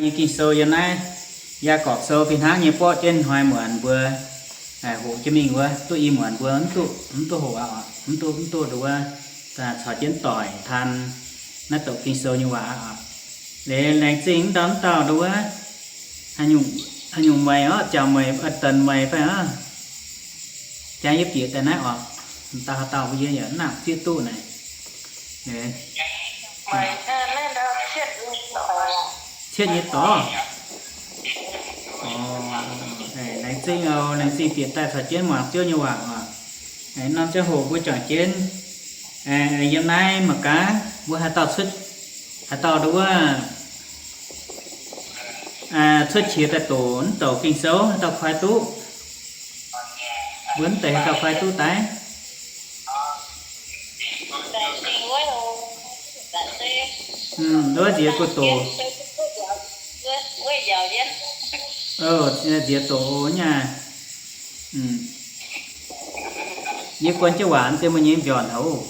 nyei Ging-Sou yiem naaiv Yaagorpc Sou fih hnangv nyei borqv jienv hnoi muonc mbuo hoqc jienv mingh wuov, duqv i muonc mbuo mv duqv, mv duqv hoqc aqv, mv duqv, mv duqv nduov, caux jienv doic taan naaiv douc Ging-Sou nyei waac aqv. Liuz laengz zingh mv dauh mv dauh nduov, haaix nyungc meih orv, jangx meih, danc meih fai orv, jangx yie bieqc daaih naaiv oc. Dauh haaix dauh mbuo yie yaac mv nangc zieqv duqv naaic. Cietv nyei dorc. Laengz zingh oc, laengz zingh bieqc daaih caux jienv muangx Ziouv nyei waac oc. Norm ziangh hoc mbuo juangc jienv yiem naaiv mangc gaax mbuo haaix dauh cuotv, haaix dauh nduov cuotv qiex daaih doqc mv douc Ging-Sou, haaix dauh koi duqv. Mbuo mv deix haaix dauh koi duqv daaih. Nduov nziex go doqc. Nziex doqc nyei. Yie guon jienv waac se mbuo nyei mbiorngz haic oc.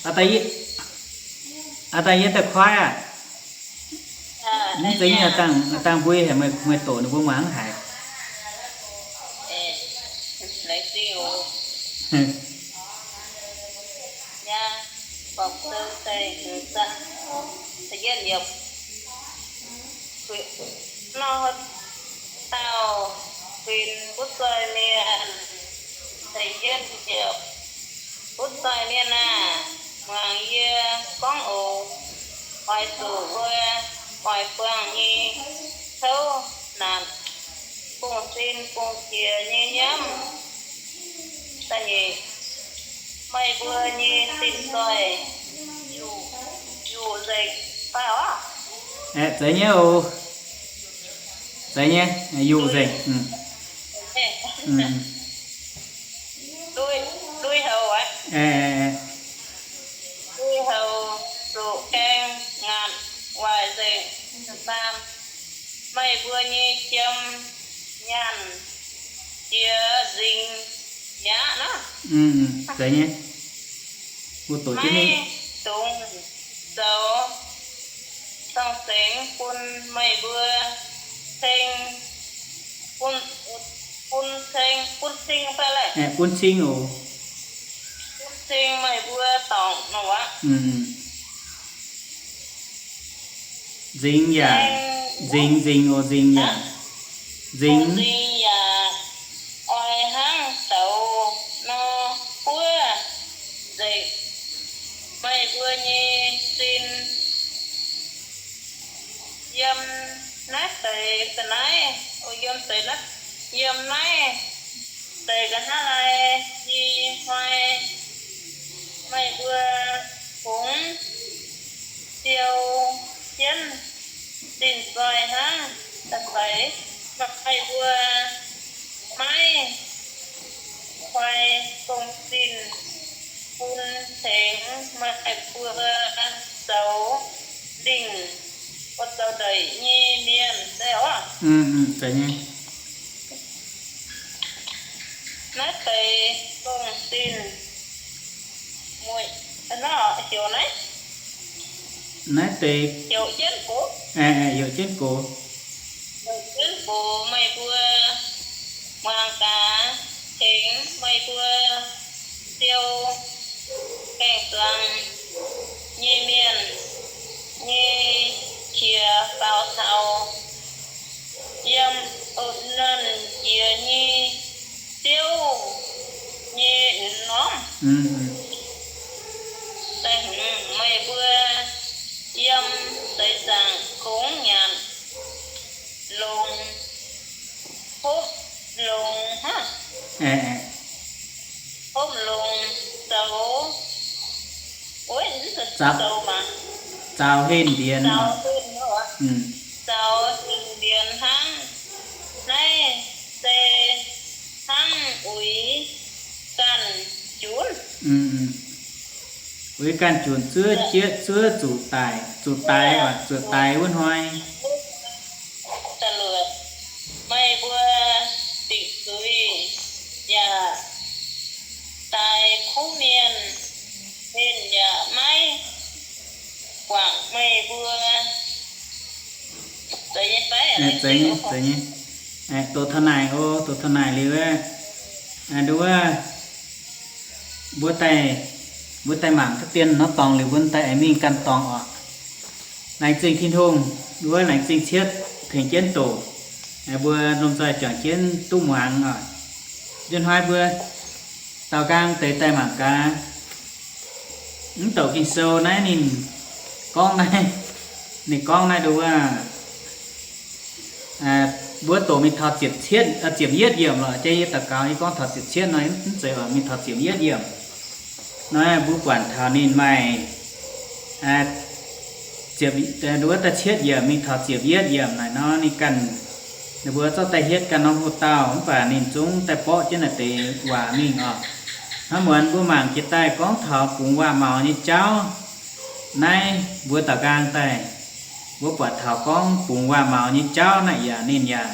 Aa, daaih yie daaih koi aqv. Mv zeiz nyei, dangh mbui haic, meih doqc ninh mbuo muangx haic. Nor dauh huin butv zoih mienh, da'yietv yiemc, butv zoih mienh aah! Muangx yie gorngv oc. Oix zuqc mbuo oix buangh nyei kouv naanc bungx-sin bungx-jiex nyei nyiemv. Da'nyeic, meih mbuo nyei zinh zoih yuqc nzengc faaux? Aeqv, zeiz nyei oc. Zeiz nyei, yuqc nzengc. Lui-houx, lui-houx zuqc gaeng ngaatc waaic nzengc. Faam, meih mbuo nyei jiem nyaanh jiex nzingx mi'aqv nor. Maiv dungx zoux zorng-zengx bun meih mbuo ceng, bun ceng, bun cing fai leh? Bun cing oc. Bun cing meih mbuo dorngc nor aqv. Nzingx yaac, nzingx, nzingx oc, nzingx yaac, nzingx, nzingx yaac oix hnangv douz nor buov nzengc meih mbuo nyei sin. Yiem naaiv deix ga'naaiv, yiem deix naaiv, yiem naaiv deix ga'naaiv lai nyei hnoi, meih mbuo kungx siou jienv zinh zoih hnangv da'faix. Meih mbuo maiv koi gong-zinh bun tengx meih mbuo zoux lingh, zoux ndeic nyei mienh. Naaiv deix gong-zinh, heuc naaiv, naaiv deix heuc jienv gox, heuc jienv gox, heuc jienv gox meih mbuo muangx gaax, tengx meih mbuo siou gaeng-zuangx nyei mienh nyei qiex faaux taux yiem Oc^nanc Jiex nyei Ziouv nyei m'normh. Meih mbuo yiem seix zaangc kungx nyanc longx, hopv longx, hopv longx zoux, zoux maah, zaux heh ndienx, zaux heh ndienx hnangv. Naaiv se hnangv uix ganh junc, uix ganh junc zuov jieqv zuov zuqc daic, zuqc daic, zuqc daic wuov hnoi. Meih mbuo dingc zuiz yaac daic. Mbuo, aa, doqc taux naaic oc, doqc taux naaic liuz, aa, nduov, mbuo daaih, mbuo daaih mangc duqv dien norm dorngx liuz, mbuo daaih aengx mingh ganh dorngx oc. Laengz zingh Tin-Hungh, nduov, laengz zingh Cietv tengx jienv doqc, mbuo lomh nzoih juangc jienv duqv muangx oc. Nzunc hnoi mbuo daaux nqaang deix daaih mangc gaax, mv douc Ging-Sou naaiv ninh gorngv naaiv, ninh gorngv naaiv nduov, mbuo doqc mingh taux ziepc cietv, ziepc yietv yiemc lorqc. Jiex yie daux gaux yie gorngv taux ziepc cietv nor, mv zeiz oc, mingh taux ziepc yietv yiemc. Nor mbuo buatc taux ninh maaih, nduov, da'cietv yiemc mingh taux ziepc yietv yiemc naaic nor, ninh ganh, ninh mbuo zorqv daaih hietv ganh norm hoc-dauh, mv baac ninh zungv daaih borqv jienv naaic deix waac mingh oc. Hnangv muonz mbuo mangc jiex daaih gorngv taux bungx waac-maux nyei jauv. Naaiv mbuo daaux nqaang daaih, mbuo buatc taux gorngv bungx waac-maux nyei jauv naaic yaac ninh yaac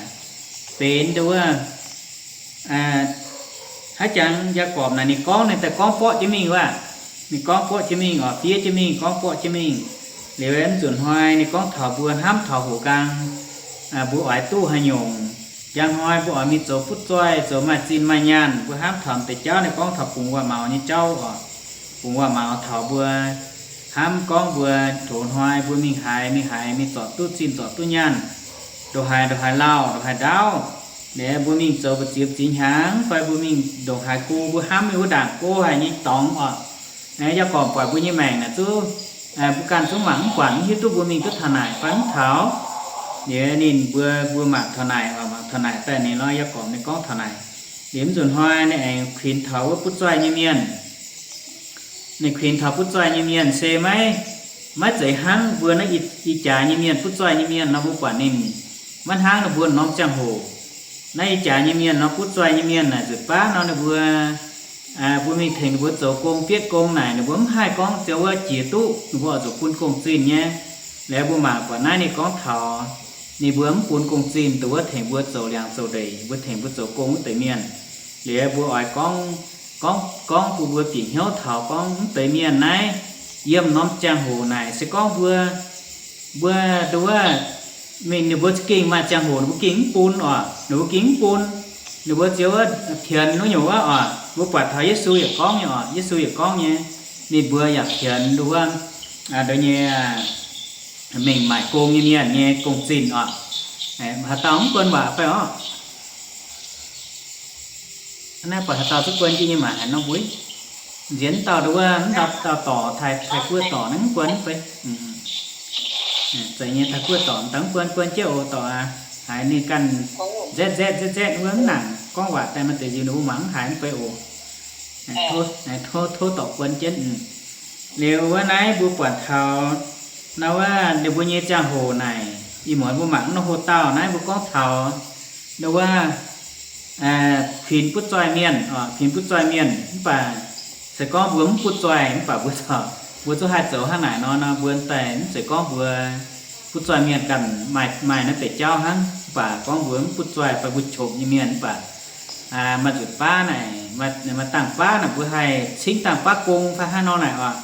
benx nduov, haaix jangx Yaagorpc naaic ninh gorngv, ninh daaih gorngv borqv jienv mingh wuov. Ninh gorngv borqv jienv mingh oc, fiev jienv mingh, gorngv borqv jienv mingh. Liuz mv nzunc hnoi ninh gorngv taux mbuo hnamv taux hoqc nqaang, mbuo oix duqv haaix nyungc. Njang hnoi mbuo oix mingh zoux fu'jueiv, zoux maaih zinh maaih nyaanh, mbuo hnamv taux deix jauv. Ninh gorngv taux bungx waac-maux nyei jauv oc. Bungx waac-maux taux mbuo hnamv gorngv mbuo tov hnoi mbuo mingh haaix mingh haaix, mingh zorc duqv zinh zorc duqv nyaanh, ndongc haaix ndongc haaix lauh, ndongc haaix ndaauv, liuz mbuo mingh zoux mbu'ziex ziex hnyangx fai mbuo mingh ndongc haaix go, mbuo hnamv mingh wuov ndaangc go haic nyei dorngx oc. Yaagorpc buatc mbuo nyei maengc naaic zungv, mbuo ganh zungv mangc mv buatc, mv hiuv duqv mbuo mingh duqv taux naaic fai mv taux. Liuz ninh mbuo, mbuo mangc taux naaic oc, mangc taux naaic daaih ninh lorz Yaagorpc ninh gorngv taux naaic. Liuz mv nzunc hnoi ninh aengx kuinx taux wuov butv-zoih nyei mienh. Ninh kuinx taux butv-zoih nyei mienh se maiv, maiv zeiz hnangv mbuo naaiv ih jaax nyei mienh, butv-zoih nyei mienh nor mbuo buatc ninh maiv hnangv ninh mbuo norm ziangh hoc. Naaiv ih jaax nyei mienh nor, butv-zoih nyei mienh naaic nzutc baav nor ninh mbuo, mbuo mingh tengx ninh mbuo zoux gong bietv gong naaic, ninh mbuo mv haih gorngv ziouc wuov jiex duqv, ninh mbuo oix zuqc bun gong-zinh nyei. Liuz mbuo mangc buatc naaiv ninh gorngv taux ninh mbuo mv bun gong-zinh, dongh wuov tengx mbuo zoux liangx zoux ndeic, mbuo tengx mbuo zoux gong wuov deix mienh. Liuz mbuo oix gorngv, gorngv, gorngv bun mbuo bieqc hnyouv taux gorngv mv deix mienh naaiv yiem norm ziangh hoc naaic se gorngv mbuo, mbuo nduov, mingh ninh mbuo za'gengh maaih ziangh hoc ninh mbuo gengh mv bun oc, ninh mbuo gengh mv bun. Ninh mbuo ziouc wuov tienx wuov nyungc wuov oc. Mbuo buatc taux Yesu yaac gorngv nyei oc, Yesu yaac gorngv nyei, ninh mbuo yaac tienx nduov, nduov nyei, mingh maaic gong nyei mienh nyei gong-zinh oc. Haaix dauh mv buonv waac fai orqc? Naaiv buatc haaix dauh zuqc buonv jienv nyei maaic haaix nor mbuo? Nziex dauh nduov, mv dauh dorc, Taiv-Guoqv dorc naaiv mv buonv fai? Zeiz nyei, Taiv-Guoqv dorc daaih mv buonv, buonv jienv oc dorc aac. Haiz ninh ganh nzetv nzetv nzetv nzetv wuov mv nangc gorngv waac daaih maaih deix nziex ninh mbuo mangc mv haiz mv fai oc. Tov, tov dorc buonv jienv. Liuz wuov naaiv mbuo buatc taux nor wuov ninh mbuo nyei ziangh hoc naaic, ih muonz mbuo mangc mv norm hoc-dauh naaiv mbuo gorngv taux nduov, kuinx butv-zoih mienh, kuinx butv-zoih mienh mv baac se gorngv mbuo mv butv-zoih mv baac mbuo, mbuo zungv haih zoux hnangv naaic nor, nor mbuo daaih mv zeiz gorngv mbuo butv-zoih mienh ganh maaih, maaih naaiv deix jauv hnangv. Mv baac gorngv mbuo mv butv-zoih fai mbuo qopc nyei mienh mv baac maaih nzutc baav naaic, maaih dangh baav naaic mbuo haih cingv dangh baav gong fai hnangv nor naaic oc.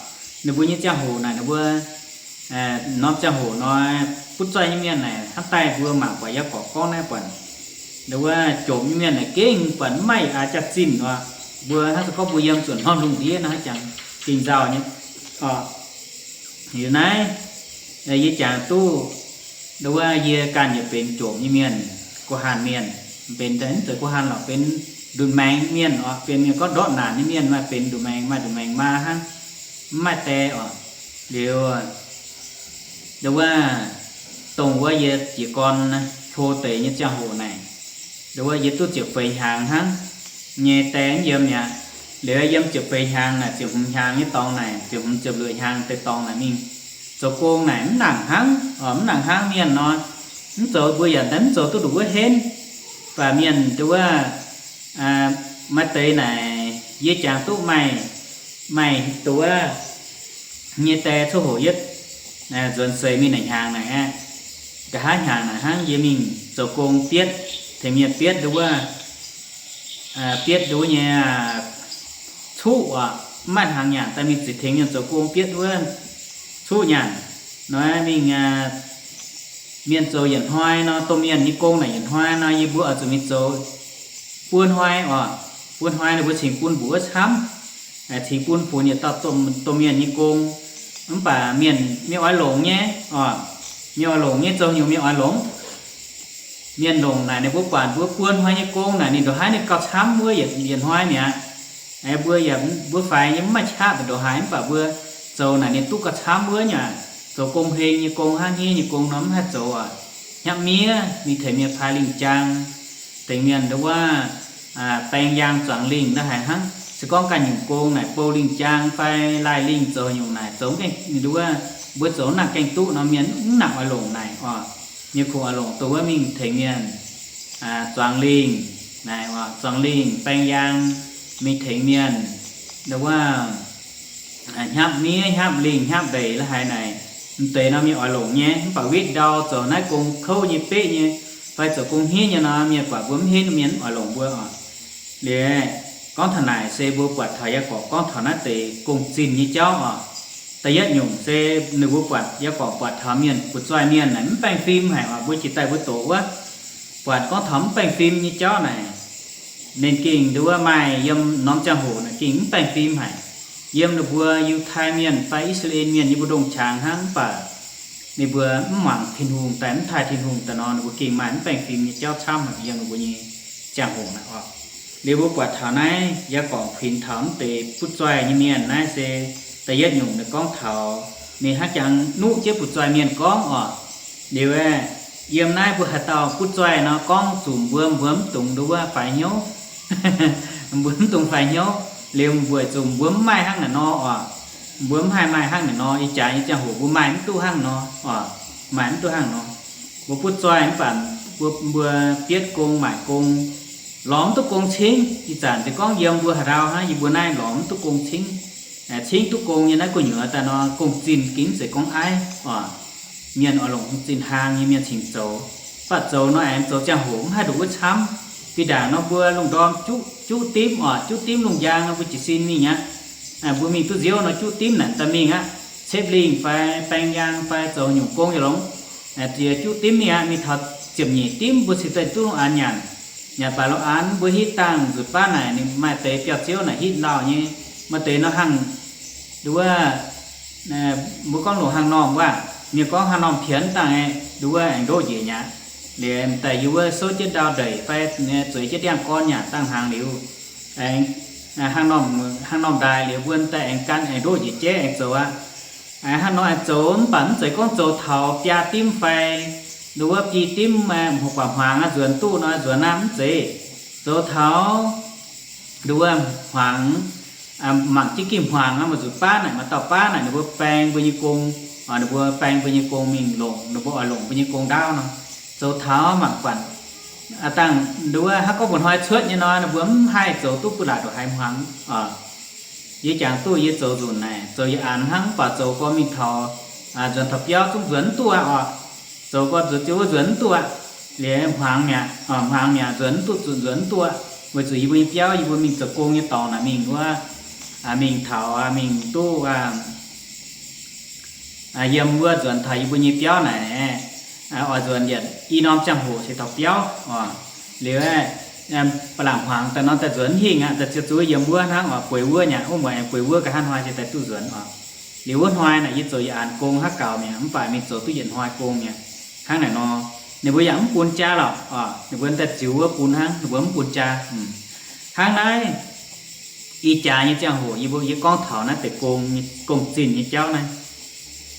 Ninh mbuo nyei ziangh hoc naaic, ninh mbuo norm ziangh hoc nor, butv-zoih nyei mienh naaic hnangv daaih mbuo mangc buatc Yaagorpc gorngv naaiv buatc, nduov, jomc nyei mienh naaic gengh buatc mv maaih aax jaax-zinh oc. Mbuo hnangv se gorngv mbuo yiem zuqc norm lungh ndiev nor hnangv jangx, gengh nzauh nyei oc. Liuz naaiv yie jangx duqv, nduov, yie ganh yaac benx jomc nyei mienh, guh hanh mienh, benx mv zeiz guh hanh lorqc, benx ndunh maengx mienh oc. Benx mienh gorngv ndortv naanc nyei mienh, maaih benx ndunh maengx, maaih ndunh maengx maa hnangv, mv maaih die oc. Liuz, nduov, dongh wuov yie jiez gorn hlo deix nyei ziangh hoc naaic, nduov, yie duqv ziepc feix hnyangx hnangv nyei die yiem mi'aqv. Liuz yiem ziepc feix hnyangx naaic, ziepc hmz hnyangx nyei dorngx naaic, ziepc hmz ziepc luoqc hnyangx deix dorngx naaic mingh zoux gong naaic mv nangc hnangv, mv nangc hnangv mienh nor, mv zoux, mbuo yaac mv zoux duqv nduqc wuov henv. Baac mienh nduov, maaih deix naaic yie jangx duqv maaih, maaih nduov nyei die coqv hoc yietv nzuonx seix mingh naaic hnyangx naaic aqv. Nqa'haav hnyangx naaic hnangv yie mingh zoux gong bietv, tengx mienh bietv nduov, bietv nduov nyei cuqv oc, mv maaih hnaangx nyanc daaih mingh ziouc tengx mienh zoux gong bietv wuov cuqv nyanc. Nor mingh, mienh zoux yietc hnoi nor, domh mienh nyei gong naaic yietc hnoi nor, yie mbuo oix zuqc mingh zoux buo hnoi oc. Buo hnoi ninh mbuo cingx bun mbuox wuov camv, cingx bun funx yietc dauh domh mienh nyei gong. Mv baac mienh maiv oix longc nyei oc. Mienh oix longc nyei zoux nyungc mienh oix longc. Mienh longc naaic ninh mbuo buatc mbuo buo hnoi nyei gong naaic ninh ndongc haaix ninh gauh camv wuov yietc hnoi mi'aqv. Mbuo yaac mbuo faix nyei mv maaih qaqv ndongc haaix, mv baac mbuo zoux naaic ninh duqv gauh camv wuov nyei aqv. Zoux gong-heng nyei gong hnangv, hniev nyei gong nor mv haih zoux oc. Hnyapv miev, mingh tengx mienh paaiv lingh jaang, tengx mienh nduov wuov baeng yaang zuangx lingh naaiv haic hnangv. Se gorngv ganh nyungc gong naaic bou lingh jaang fai laaih lingh zoux nyungc naaic zoux nduov wuov, mbuo zoux nangc gaengh duqv nor mienh mv nangc oix longc naaic oc. Mienh kungx oix longc dongh wuov mingh tengx mienh zuangx lingh naaic, zuangx lingh baeng yaang, mingh tengx mienh nduov wuov hnyapv miev, hnyapv lingh, hnyapv ndeic la'haiz naaic, m'deix nor mienh oix longc nyei. Mv baac wetv ndau zoux naaiv gong kouv nyei, beqv nyei, fai zoux gong hniev nyei nor, mienh buatc mbuo mv henv, mienh mv oix longc mbuo oc. Liuz, gorngv taux naaic se mbuo buatc taux Yaagorpc gorngv taux naaiv deix gong-zinh nyei jauv oc. Da'yietv nyungc se ninh mbuo buatc, Yaagorpc buatc taux mienh butv-zoih mienh naaic mv baengh fim haic oc. Mbuo jiex daaih mbuo doqc wuov, buatc gorngv taux mv baengh fim nyei jauv naaic, ninh gengh nduov wuov maaih yiem norm ziangh hoc naaic gengh mv baengh fim haic. Yiem ninh mbuo Yiutai Mienh fai I^saa^laa^en Mienh nyei mbu'ndongx qangx hnangv, mv baac ninh mbuo mv muangx Tin-Hungh daaih, mv taaih Tin-Hungh daaih nor, ninh mbuo gengh maaih mv baengh fim nyei jauv camv haic yiem ninh mbuo nyei ziangh hoc naaic oc. Liuz mbuo buatc taux naaiv Yaagorpc kuinx taux mv deix butv-zoih nyei mienh naaiv se da'yietv nyungc ninh gorngv taux ninh hnangv jangx nuqv jienv butv-zoih mienh gorngv oc. Liuz aeqv, yiem naaiv mbuo haaix dauh butv-zoih nor gorngv zuqc mbuo, mbuo mv dungx nduov wuov faix hnyouv. Mbuo mv dungx faix hnyouv. Liuz mbuo weic zuqc mbuo mv maaih hnangv naaic nor oc. Mbuo mv haih maaih hnangv naaic nor. Ih jaax nyei ziangh hoc mbuo maaih mv duqv hnangv nor oc. Maaih mv duqv hnangv nor. Mbuo butv-zoih mv baac mbuo, mbuo bietv gong maaic gong, lorz mv duqv gong cingv. Ih zanc se gorngv yiem mbuo haaix ndau hnangv, yie mbuo naaiv lorz mv duqv gong cingv. Cingv duqv gong nyei naaiv gu'nyuoz daaih nor, gong-zinh gengh mv zeiz gorngv aiv oc. Mienh oix longc gong-zinh hlang nyei mienh cingx zoux. Mv baac zoux nor aengx zoux ziangh hoc mv haih nduqc wuov camv. Fih ndaangc nor mbuo lungh ndorm juqv dimv oc, juqv dimv lungh njang nor mbuo jiez sin mingh aqv. Mbuo mingh duqv nziouv nor juqv dimv naaic daaih mingh aqv. Cepv lingh fai baeng yaang fai zoux nyungc gong yaac longx. Ziex juqv dimv mingh aqv, mingh taux ziepc nyeic dimv mbuo cingx daaih duqv lungh aanx nyanc. Nyanc baac lungh aanx mbuo hitv dangh nzutc baav naaic ninh maaih deix biauv-ziouv naaic hitv lauh nyei. Maaih deix nor hnangv nduov wuov, mbuo gorngv longc hangx normh wuov, mienh gorngv hangx normh pienx dangh aeqv, nduov wuov aengx ndoqv njiec mi'aqv. Liuz daaih yie wuov souv jienv ndau ndeic fai zueiz jienv ndiangx-gorn nyanc dangh hnaangx liuz, aengx hangx normh ndaaih liuz mbuo daaih aengx gan aengx ndoqv njiec jeiv aengx zoux aqv. Hnangv nor aengx zoux mv baac mv zeiz gorngv zoux taux biaa dimv fai nduov wuov biei dimv, hmuangx baac hmuangx aqv, nzuonx duqv nor nzuonx aqv, mv zeiz. Zoux taux nduov wuov hmuangx, mangc jienv gengh hmuangx aqv, maaih nzunc baav naaic, maaih dauh baav naaic ninh mbuo baeng mbuo nyei gong, ninh mbuo baeng mbuo nyei gong mingh longc ninh mbuo oix longc mbuo nyei gong ndaauv nor, zoux taux mangc buatc dangh nduov wuov hnangv gorngv mba'hnoi cuotv nyei nor, ninh mbuo mv haih zoux duqv bun laaix ndongc haaix hmuangx. Yie jangx duqv yie zoux nzunc naaic, zoux yietc anx hnangv, mv baac zoux gorngv mingh taux nzuonx taux biauv zungv nzuonx mv duqv aqv oc. Zoux gorngv nzuonx ziouc wuov nzuonx mv duqv aqv. Liuz hmuangx mi'aqv, hmuangx mi'aqv, nzuonx mv duqv, zuqc nzuonx mv duqv aqv. Weic zuqc yie mbuo nyei biauv, yie mbuo mingh zoux gong nyei dorngx naaic mingh wuov, mingh taux mingh duqv yiem wuov nzuonx taux yie mbuo nyei biauv naaic, oix nzuonx yietc i norm ziangh hoc se taux biauv oc. Liuz ba'laqc hmuangx daaih nor daaih nzuonx hingh aqv, daaih ziouc zuqc yiem wuov hnangv oc, bueix wuov nyei, wuov muonz aengx bueix wuov nqa'haav hnoi se daaih duqv nzuonx oc. Liuz wuov hnoi naaic yie zoux yietc anx gong hnangv gaux mi'aqv, mv baac mingh zoux duqv yietc hnoi gong mi'aqv. Hnangv naaic nor, ninh mbuo yaac mv bun jaa lorqc oc, ninh mbuo daaih ziux wuov bun hnangv, ninh mbuo mv bun jaa. Hnangv naaiv ih jaax nyei ziangh hoc yie mbuo yie gorngv taux naaiv deix gong, gong-zinh nyei jauv naaiv,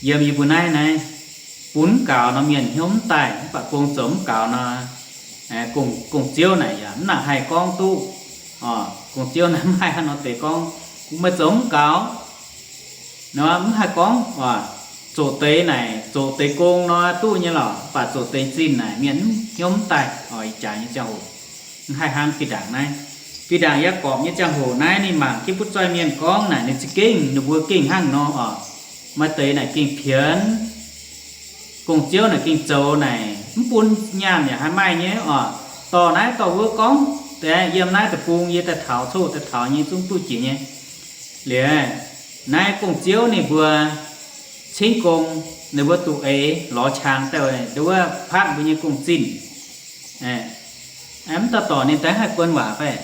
yiem yie mbuo naaiv naaiv, bun mv gaux nor mienh hnyouv mv daaih, mv baac gong zoux mv gaux nor, gong-ziouv naaic yaac mv nangc haih gorngv duqv. Gong-ziouv naaiv mv haih hnangv nor deix gorngv, meih zoux mv gaux nor mv haih gorngv. Zoqc deix naaic, zoqc deix gong nor duqv nyei lorqc, mv baac zoqc deix zinh naaic mienh hnyouv mv daaih. Ih jaax nyei ziangh hoc mv haih hnangv fih ndaangc naaiv. Fih ndaangc Yaagorpc nyei ziangh hoc naaiv ninh mangc jienv butv-zoih mienh gorngv naaic ninh za'gengh, ninh mbuo gengh hnangv nor oc. Maaih deix naaic gengh pienx, gong-ziouv naaic gengh zoux naaic mv bun nyaanh yaac haih maaih nyei oc. Dorh naaiv dorh wuov gorngv, deix yiem naaiv deic-bung yie daaih taux, coqv daaih taux nyei zungv duqv jiex nyei. Liuz naaiv gong-ziouv ninh mbuo cingv gong, ninh mbuo duqv eix lorz qangx daaih, nduov wuov paatv mbuo nyei gong-zinh. Mv dauh dorngc ninh daaih haih guon waac fai?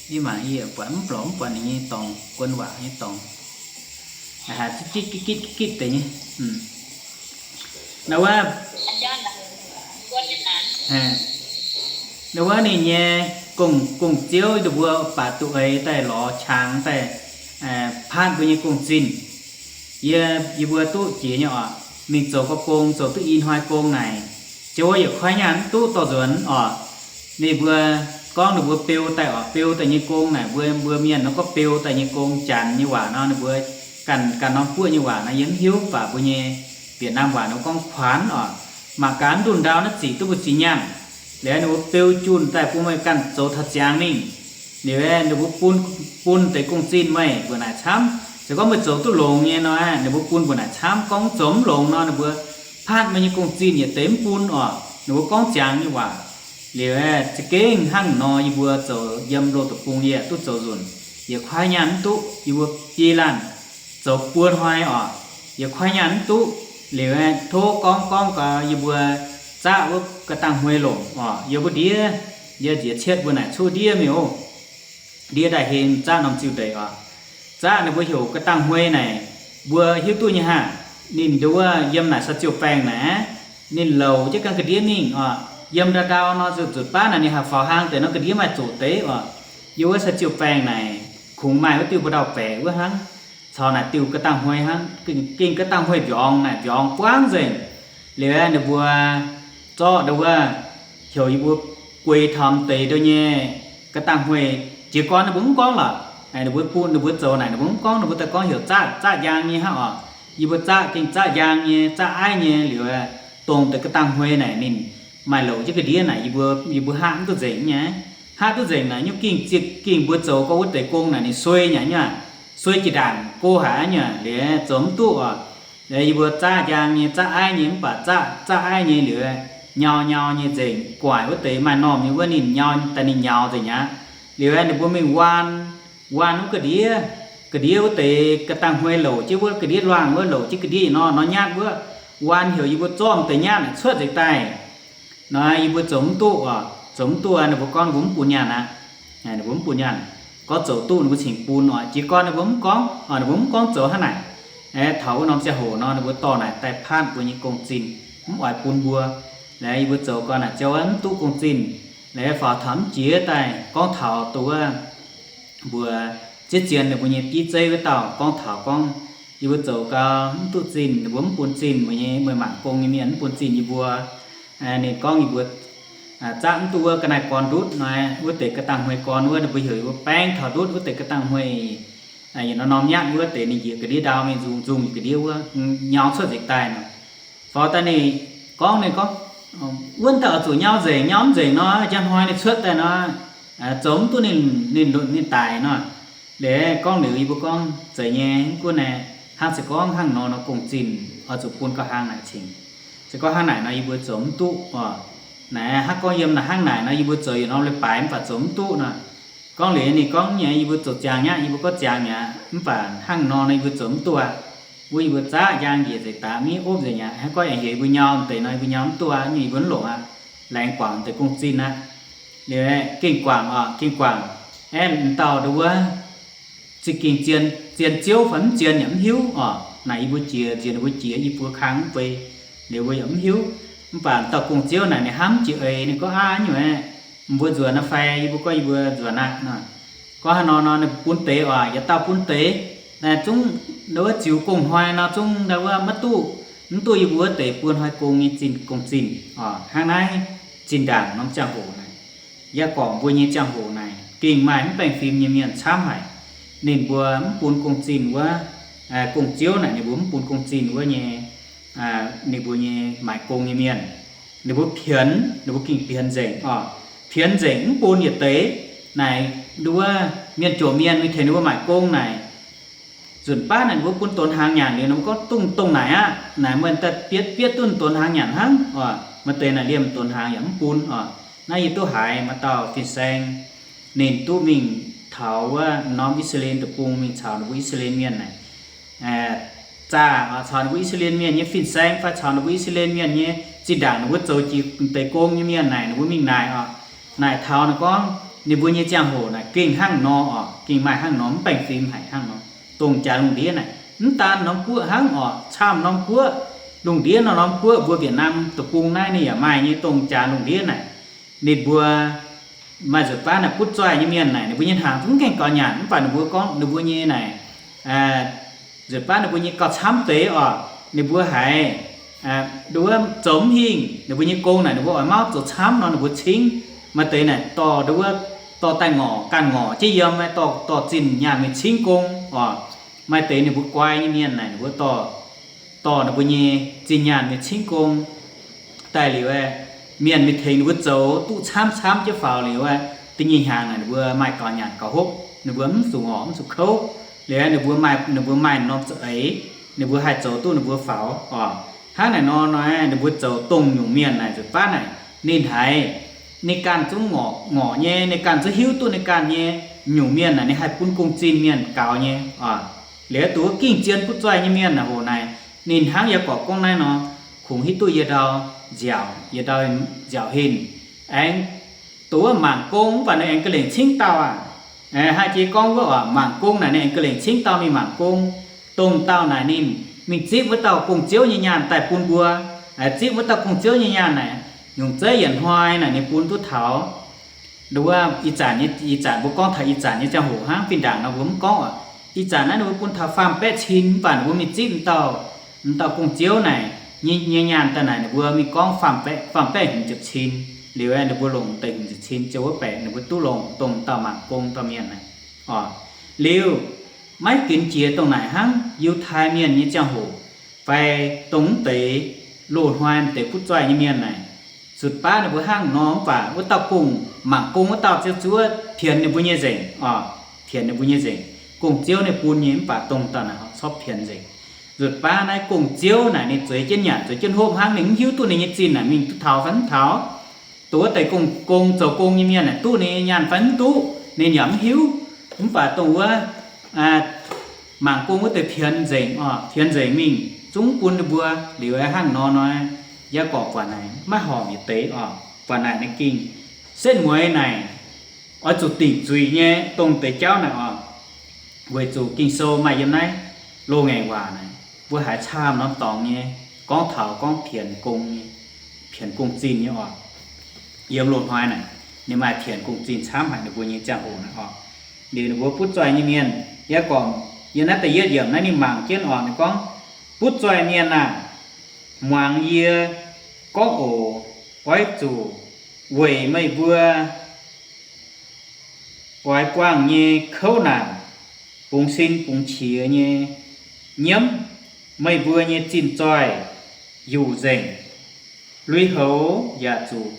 Yie mangc yie buatc mv blorqc mv buatc ninh nyei dorngx, guon waac nyei dorngx. Gitv gitv gitv deix nyei. Nduov wuov, nduov wuov ninh nyei gong, gong-ziouv ninh mbuo baac duqv eix daaih lorz qangx daaih paatv mbuo nyei gong-zinh. Yie, yie mbuo duqv jiex nyei oc. Mingh zoux gau gong, zoux duqv i hnoi gong naaic, ziouc wuov yietc kuaaiv nyaanh mv duqv dorh nzuonx oc. Ninh mbuo gorngv ninh mbuo beu daaih oc, beu daaih nyei gong naaic, mbuo, mbuo mienh nor gorngv beu daaih nyei gong, Janx nyei waac nor, ninh mbuo ganh, ganh norm guoqv nyei waac nor yie mv hiuv, mv baac mbuo nyei Việt Nam waac nor gorngv khoán oc. Mangc gaax mv ndunh ndau naaiv zic duqv mbu'ziex nyaanh. Liuz ninh mbuo beu junh daaih bun meih ganh zoux taux ziangx mingh. Liuz ninh mbuo bun, bun deix gong-zinh meih mbuo naaic camv. Se gorngv meih zoux duqv longx nyei nor, ninh mbuo bun mbuo naaic camv. Gorngv zoux mv longx nor, ninh mbuo paatv meih nyei gong-zinh yietc deix mv bun oc. Ninh mbuo gorngv ziangx nyei waac. Liuz za'gengh hnangv nor yie mbuo zoux yiem Loz Deic-Bung yie duqv zoux nzunc, yietc kuaaiv nyaanh mv duqv, yie mbuo biei laanh zoux buo hnoi oc, yietc kuaaiv nyaanh mv duqv. Liuz tov gorngv, gorngv gaax yie mbuo zaqv wuov ga'dangh hmui longc oc, yie mbuo ndiev, yie njiec cietv mbuo naaic cuotv ndiev mi'aqv. Ndiev daaih heng zaqv norm ziuh ndeic oc. Zaqv ninh mbuo heuc ga'dangh hmui naaic, mbuo hiuv duqv nyei haah? Ninh nduov wuov yiem naaic saa-ziouh baengh naaic, ninh louc jienv ganh ga'ndiev mingh oc. Yiem ndau ndau nor zuqc zuotc baav naaic ninh haih faaux hlang deix nor ga'ndiev maaih zoqc deix oc. Yiem wuov saa-ziouh baengh naaic kungx maaih wuov diuh mbu'ndongx baeqc wuov hnangv, caux naaic diuh ga'dangh hmui hnangv, gengh ga'dangh hmui mbiorngz naaic, mbiorngz buangv nzengc. Liuz ninh mbuo zorqv nduov wuov heuc yie mbuo guei taux deix nduov nyei ga'dangh hmui. Jiez gorn ninh mbuo mv gorngv lorqc. Ninh mbuo bun, ninh mbuo zoux naaic ninh mbuo mv gorngv, ninh mbuo daaih gorngv heuc zaqv, zaqv njang nyei hnangv oc. Yie mbuo zaqv gengh zaqv njang nyei, zaqv aiv nyei. Liuz dongh deix ga'dangh hmui naaic ninh maaih louc jienv ga'ndiev naaic, yie mbuo, yie mbuo hngaqv mv duqv nzengc nyei. Hngaqv duqv nzengc naaic nyungc gengh, gengh mbuo zoux gorngv wuov deix gong naaic ninh suei nyei aqv, suei jiex ndaangc go haic nyei. Liuz zoux mv duqv oc. Liuz yie mbuo zaqv njang nyei, zaqv aiv nyei, mv baac zaqv, zaqv aiv nyei liuz nyau nyau nyei nzengc, guaaic wuov deix maaih normh nyei wuov ninh nyau daaih ninh nyaux nzengc aqv. Liuz ninh mbuo mingh waan, waan wuov ga'ndiev, ga'ndiev wuov deix ga'dangh hmui louc jienv wuov ga'ndiev luangh wuov, louc jienv ga'ndiev yietc norm norm nyatv wuov, waan heuc yie mbuo zorqv deix nyatv naaic cuotv nzengc daaih. Nor yie mbuo zoux mv duqv oc, zoux mv duqv, ninh mbuo gorngv ninh mbuo mv bun nyaanh aqv. Ninh mbuo mv bun nyaanh. Gorngv zoux duqv ninh mbuo cingx bun oc. Jiez gorn ninh mbuo mv gorngv, ninh mbuo mv gorngv zoux hnangv naaic. Taux wuov norm ziangh hoc nor ninh mbuo dorh naaic daaih paatv mbuo nyei gong-zinh, mv oix bun mbuo. Liuz yie mbuo zoux gau naaic ziouc mv duqv gong-zinh. Liuz faaux taux mv jiex daaih gorngv taux dongh wuov mbuo ziex zien ninh mbuo nyei bieiv zeiv wuov dauh gorngv taux gorngv yie mbuo zoux gau mv duqv zinh, ninh mbuo mv bun zinh, mbuo nyei meih mangc gong nyei mienh mv bun zinh yie mbuo. Ninh gorngv yie mbuo zaqv mv duqv wuov ga'naaiv gorn ndutv nor, wuov deix ga'dangh hmui gorn wuov, ninh mbuo heuc yie mbuo baeng taux ndutv wuov deix ga'dangh hmui yietc norm norm nyatv wuov deix ninh njiec ga'ndiev ndau mingh nzung nzung ga'ndiev wuov, nyau cuotv nzengc daaih nor. Faaux daaih ninh gorngv, ninh gorngv, wuov daaih oix zuqc nyau nzengc, nyau mv nzengc nor, njang hnoi ninh cuotv daaih nor, zoux mv duqv ninh, ninh, ninh daic nor. Liuz gorngv liuz yie mbuo gorngv, Zeiz nyei, mv gunv naaic, hnangv se gorngv hnangv nor nor gong-zinh oix zuqc bun gauh hnangv naaic cingx. Se gorngv hnangv naaic nor yie mbuo zoux mv duqv oc. Naaic hnangv gorngv yiem naaic hnangv naaic nor yie mbuo zoux yietc norm leiz-baaix mv baac zoux mv duqv nor. Gorngv liuz ninh gorngv nyei, yie mbuo zoux ziangx nyei aqv, yie mbuo gorngv ziangx mi'aqv, mv baac hnangv nor nor yie mbuo zoux mv duqv aqv. Wuov yie mbuo zaqv njang njiec nzengc daaih mv opv nzengc aqv. Hnangv gorngv aengx heuc yie mbuo nyau deix nor yie mbuo nyau mv duqv aqv, yie mbuo mv longc aqv. Laengz guangc deix gong-zinh aqv. Liuz gengh guangc oc, gengh guangc. Aeqv, m'dauh nduov wuov za'gengh zien, zien ziouv fai mv zien yaac mv hiuv oc. Naaic yie mbuo jiex, nziex ninh mbuo jiex i buo kang mv bei, liuz mbuo yaac mv hiuv. Mv baac m'dauh gong-ziouv naaic ninh hnamv jiex eix, ninh gorngv, Aav, nyungc aeqv, mbuo nzuonx aqv fai yie mbuo gorngv yie mbuo nzuonx aqv nor. Gorngv haaix nor nor ninh bun deix oc, yietc dauh bun deix. Naaic zungv nduov wuov ziux gong-hnoi nor zungv nduov wuov maiv duqv, mv duqv yie mbuo wuov deix buo hnoi gong nyei zinh, gong-zinh oc. Hnangv naaiv zinh ndaangc norm ziangh hoc naaic, yaac gorngv mbuo nyei ziangh hoc naaic gengh maaih mv baengh fim nyei mienh camv haic. Ninh mbuo mv bun gong-zinh wuov, gong-ziouv naaic ninh mbuo mv bun gong-zinh wuov nyei, ninh mbuo nyei maaic gong nyei mienh, ninh mbuo pienx, ninh mbuo gengh pienx nzengc oc. Pienx nzengc mv bun yietc deix. Naaic nduov wuov mienh jomc mienh mingh tengx ninh mbuo maaic gong naaic, nzunc baav naaic ninh mbuo bun donx hnaangx nyanc liuz, ninh mbuo gorngv, Dongh, dongh naaic aqv. Naaic meih daaih bietv, bietv duqv donx hnaangx nyanc hnangv oc. Maaih deix naaic liemh donx hnaangx yaac mv bun oc. Naaiv yie duqv haiz maaih dauh fin-saeng, ninh duqv mingh taux wuov norm I^saa^laa^en Deic-Bung mingh caux ninh mbuo I^saa^laa^en Mienh naaic zaah caux ninh mbuo I^saa^laa^en Mienh nyei fin-saeng fai caux ninh mbuo I^saa^laa^en Mienh nyei zinh ndaangc ninh mbuo zoux jiex deix gong nyei mienh naaic, ninh mbuo mingh naaic oc. Naaic taux ninh gorngv ninh mbuo nyei ziangh hoc naaic gengh hnangv nor oc, gengh maaih hnangv nor, mv baengh fim haic hnangv nor. Dongh jaax lungh ndiev naaic, mv daan norm guoqv hnangv oc, camv norm guoqv, lungh ndiev nor norm guoqv, mbuo Việt Nam deic-bung naaiv ninh yaac maaih nyei. Dongh jaax lungh ndiev naaic, ninh mbuo maaih nzuqc baav naaic butv zoih nyei mienh naaic, ninh mbuo nyei hnaangx zungv gaengh gaux nyanc, mv baac ninh mbuo gorngv ninh mbuo nyei naaic, nzuqc baav ninh mbuo nyei gauh camv deix oc, ninh mbuo haiz nduov zoux mv hingh, ninh mbuo nyei gong naaic ninh mbuo oix mauv zoux camv nor ninh mbuo cingv. Maaih deix naaic dorh nduov, dorh daaih ngorc, ganh ngorc jienv yiem, dorh, dorh zinh nyaanh mingh cingv gong oc. Maaih deix ninh mbuo guai nyei mienh naaic ninh mbuo dorh, dorh ninh mbuo nyei zinh nyaanh mingh cingv gong. Daaih liuz aeqv, mienh mingh tengx ninh mbuo zoux duqv camv camv jienv faaux liuz aeqv, da'nyeic hnyangx naaic ninh mbuo maaih gaux nyanc gaux hopv, ninh mbuo mv zuqc ngorc mv zuqc kouv. Liuz aeqv, ninh mbuo maaih, ninh mbuo maaih norm za'eix, ninh mbuo haih zoux duqv ninh mbuo faaux oc. Hnangv naaic nor nor, ninh mbuo zoux dongh nyungc mienh naaic nzuqc baav naaic, ninh haiz ninh ganh zungv ngorc, ngorc nyei, ninh ganh zungv hiuv duqv ninh ganh nyei nyungc mienh naaic ninh haih bun gong-zinh mienh gaux nyei oc. Liuz aeqv, dongh wuov gengh zien butv zoih nyei mienh naaic hoc naaic, ninh hnangv Yaagorpc gorngv naaiv nor, kungx hiuv duqv yie ndau nziaauc, yie ndau nziaauc henh. Aengx dongh wuov mangc gong mv baac ninh aengx ga'lengc cingv dauh aqv. Haih jiex gorngv wuov oc, mangc gong naaic ninh aengx ga'lengc cingv dauh mingh mangc gong. Dongh dauh naaic ninh mingh zipv wuov dauh gong-ziouv nyei nyaanh daaih bun mbuo. Zipv wuov dauh gong-ziouv nyei nyaanh naaic, nyungc zeiv yietc hnoi naaic ninh bun duqv taux. Nduov ih zanc nyei, ih zanc mbuo gorngv taux ih zanc nyei ziangh hoc hnangv, fih ndaangc nor mbuo mv gorngv oc. Ih zanc naaiv ninh mbuo bun taux faam-baeqv cin, mv baac ninh mbuo mingh zipv dauh, dauh gong-ziouv naaic nyei, nyei nyaanh daaih naaic ninh mbuo mingh gorngv faam-baeqv, faam-baeqv hmz ziepc cin. Liuz aeqv, ninh mbuo longc deix hmz ziepc cin ziouc wuov baeqc ninh mbuo duqv longc dongh dauh mangc gong dauh mienh naaic oc. Liuz maiv ginx jiex dongh naaic hnangv, Yiutai Mienh nyei ziangh hoc fai dongh mv deix loz-hnoi deix butv zoih nyei mienh naaic, nzuqc baav ninh mbuo hnangv nor, mv baac wuov dauh gong, mangc gong wuov dauh ziouc zuov pienx ninh mbuo nyei nzengc oc, pienx ninh mbuo nyei nzengc. Gong-ziouv ninh bun nyei mv baac dongh dauh naaic corc pienx nzengc. Nzuqc baav naaiv gong-ziouv naaic ninh zueiz jienv nyanc zueiz jienv hopv hnangv, ninh mv hiuv duqv ninh nyei zinh naaic mingh duqv taux fai mv taux. Dongh wuov deix gong, gong zoux gong nyei mienh naaic duqv ninh nyei nyaanh fai mv duqv ninh yaac mv hiuv. Mv baac dongh wuov mangc gong wuov deix pienx nzengc oc, pienx nzengc mingh zungv bun ninh mbuo. Liuz hnangv nor nor, Yaagorpc buatc naaic maiv horpc yietc deix oc. Buatc naaic ninh gengh setv mueiz naaic oix zuqc dingc zuiz nyei dongh deix jauv naaic oc. Weic zuqc Ging-Sou maaih yiem naaiv loz-ngaengc waac naaic, mbuo haiz camv norm dorngx nyei gorngv taux gorngv pienx gong nyei, pienx gong-zinh nyei oc. Yiem loz-hnoi naaic ninh maaih pienx gong-zinh camv haic ninh mbuo nyei ziangh hoc naaic oc. Liuz ninh mbuo butv zoih nyei mienh, Yaagorpc yiem naaiv da'yietv yiemc naaiv ninh mangc jienv oc, ninh gorngv, Butv zoih mienh aah! Muangx yie gorngv oc. Oix zuqc weic meih mbuo oix buangh nyei kouv naanc, bungx sin bungx qiex nyei nyiemv, meih mbuo nyei zinh zoih yuqc nzengc. Lui-houx yaac zuqc,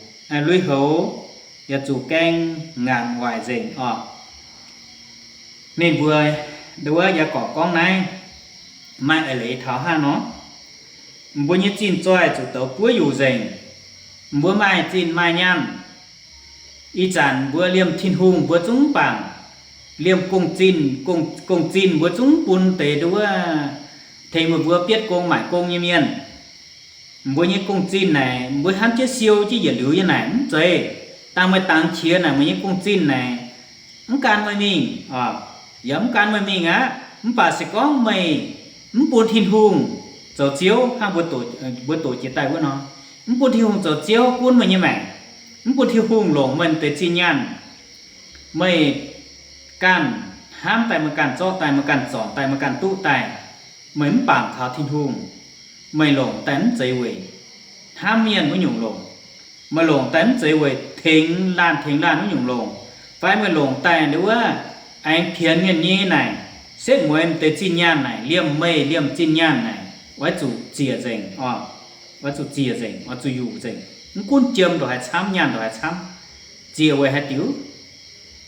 lui-houx yaac zuqc gaeng ngaanc waaic nzengc oc. Ninh mbuo, nduov Yaagorpc gorngv naaiv, maaih eix leiz taux hnangv nor, mbuo nyei zinh zoih zuqc douz buov yuqc nzengc. Mbuo maaih zinh maaih nyaanh, ih zanc mbuo liemh Tin-Hungh mbuo zungv mv bangc, liemh gong-zinh, gong-zinh mbuo zungv mv bun deix nduov tengx meih mbuo bietv gong maaic gong nyei mienh. Mbuo nyei gong-zinh naaic, mbuo hnamv jienv siou jienv yietc liuz nyei naaic mv zeiz. Dangh meih dangx qiex naaic, meih nyei gong-zinh naaic mv gan meih mingh, yaac mv gan meih mingh aqv. Mv baac se gorngv meih mv bun Tin-Hungh zoux Ziouv, hnangv mbuo doqc jiex daaih wuov nor, mv bun Tin-Hungh zoux Ziouv gunv meih nyei maengc, mv bun Tin-Hungh longc meih deix zinh nyaanh, meih ganh hnamv daaih, meih ganh zorqv daaih, meih ganh zornc daaih, meih ganh duqv daaih, meih mv bangc taux Tin-Hungh, meih longc daaih mv zeiz weic hnamv mienh wuov nyungc longc. Meih longc daaih mv zeiz weic tengx laanh tengx laanh wuov nyungc longc. Fai meih longc daaih nduov aengx pienx mienh nyei naaic, setv mueiz deix zinh nyaanh naaic, liemh meih liemh zinh nyaanh naaic, oix zuqc ziec nzengc oc. Oix zuqc ziec nzengc, oix zuqc yuqc nzengc. Mv gunv jiem ndongc haaix camv, nyaanh ndongc haaix camv, ziec weic haaix diuc?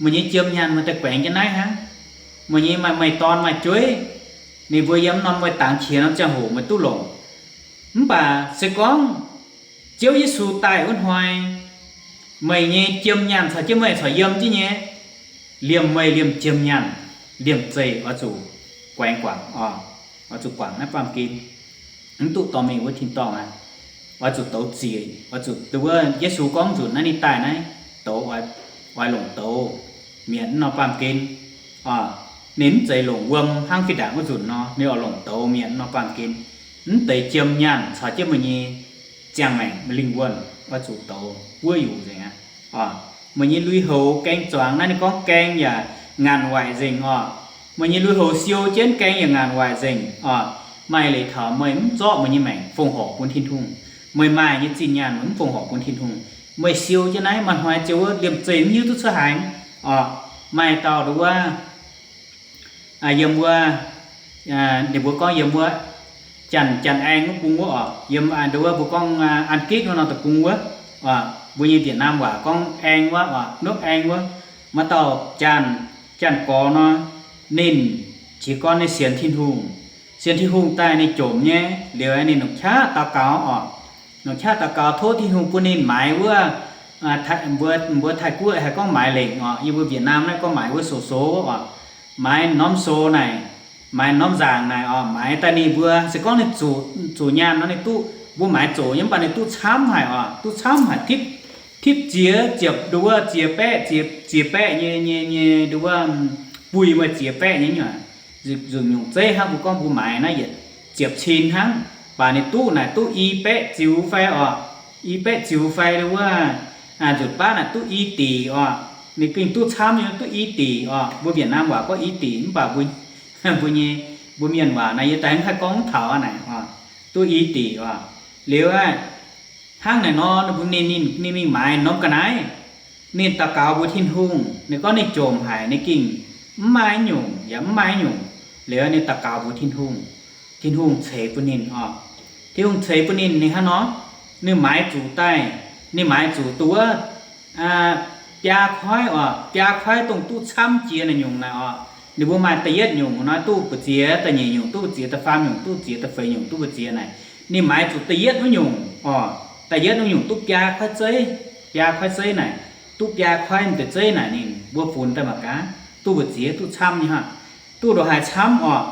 Meih nyei jiem nyaanh meih daaih guaengx jienv naaiv hnangv. Meih nyei maaih meih dorn maaih jueiv, ninh mbuo yiem norm meih dangx qiex norm ziangh hoc meih duqv longc. Mv baac se gorngv Ziouv Yesu daaih wuov hnoi, meih nyei jiem nyaanh caux jienv meih corc yiem jienv nyei, liemh meih liemh jiem nyaanh, liemh zeih oix zuqc guaengx guangc oc. oix zuqc guangc naaiv baamh gen, mv duqv dorh mingh wuov tin-dorngh aqv. Oix zuqc douz ziec, oix zuqc, wuov Yesu gorngv nzunc naaiv ninh daaih naaiv douz, oix longc douz mietc mv norm baamh gen. Ninh mv zeiz longc wuom hnangv fih ndaangc wuov nzunc nor, ninh oix longc douz mietc mv norm baamh gen. Mv deix jiem nyaanh caux jienv meih nyei ziangh maengc lingh wuonh oix zuqc douz buov yuqc nzengc aqv. Meih nyei lui-houx gaeng zuangx, naaiv ninh gorngv gaeng yaac ngaanc waaic nzengc oc. Meih nyei lui-houx siou jienv gaeng yaac ngaanc waaic nzengc oc. Maaih leiz taux meih mv zorqv meih nyei maengc fongc horc bun Tin-Hungh, meih maaih nyei zinh nyaanh meih mv fongc horc bun Tin-Hungh, meih siou jienv naaiv, maaih hnoi ziouc wuov liemh zeih mv hiuv duqv cuotv haaix oc. Maaih dauh nduov wuov, yiem wuov, ninh mbuo gorngv yiem wuov Janx, Janx-Aeng wuov bung wuov oc, yiem nduov wuov mbuo gorngv An-gitv wuov nor deic-bung wuov, mbuo nyei Việt Nam waac gorngv Aeng wuov oc, Nước Aeng wuov. Maaih dauh Janx, Janx-gorx nor, ninh jiez gorn ninh sienx Tin-Hungh. Sienx Tin-Hungh daaih ninh jomc nyei liuz, ninh longc qaqv daux gaux oc. Longc qaqv daux gaux tov Tin-Hungh bun ninh maaiz wuov, mbuo Taiv-Guoqv haih gorngv maaiz lengc oc, yie mbuo Việt Nam naaiv gorngv maaiz wuov sổ số oc. Maaiz norm sổ naaic, maaiz norm nzaangc naaic oc, maaiz daaih ninh mbuo se gorngv ninh zuqc nyaanh nor ninh duqv, mbuo maaiz zoqc nyei mv baac ninh duqv camv haic oc, duqv camv haic, tipv ziex ziepc nduov wuov ziex baeqv, ziex baeqv nyei, nyei, nyei nduov wuov buih meih ziex baeqv nyei, nzunc nyungc zeiv hnangv mbuo gorngv mbuo maaiz naaiv yietc ziepc cin hnangv, baac ninh duqv naaic duqv i baeqv ziux fai oc, i baeqv ziux fai nduov wuov, nzunc baav naaic duqv i diqc oc. Ninh gengh duqv camv nyei, duqv i diqc oc. Mbuo Việt Nam waac gorngv i diqc mv baac mbuo, mbuo nyei, mbuo mienh waac naaic yie daaih mv haih gorngv taux naaic oc. Duqv i diqc oc. Liuz aeqv, hnangv naaic nor ninh mbuo, ninh, ninh, ninh mingh maaiz norm ga'naaiv, ninh daux gaux mbuox Tin-Hungh, ninh gorngv ninh jomc haic, ninh gengh mv maaih nyungc yaac mv maaih nyungc. Liuz ninh daux gaux mbuox Tin-Hungh, Tin-Hungh ceix bun ninh oc. Tin-Hungh ceix bun ninh, ninh hnangv nor, ninh maaiz zuqc daaih, ninh maaiz zuqc duqv wuov biaa koiv oc, biaa koiv dongh duqv camv jiex naaic nyungc naaic oc. Ninh mbuo maaih da'yietv nyungc nor duqv mbu'ziex, da'nyeic nyungc duqv mbu'ziex, da'faam nyungc duqv mbu'ziex, da'feix nyungc duqv mbu'ziex naaic. Ninh maaiz zuqc da'yietv wuov nyungc oc. Da'yietv wuov nyungc duqv biaa koiv zeiv, biaa koiv zeiv naaic, duqv biaa koiv deix zeiv naaic ninh mbuo funx daaih mangc gaax, duqv mbu'ziex, duqv camv nyei hnangv, duqv ndongc haaix camv oc.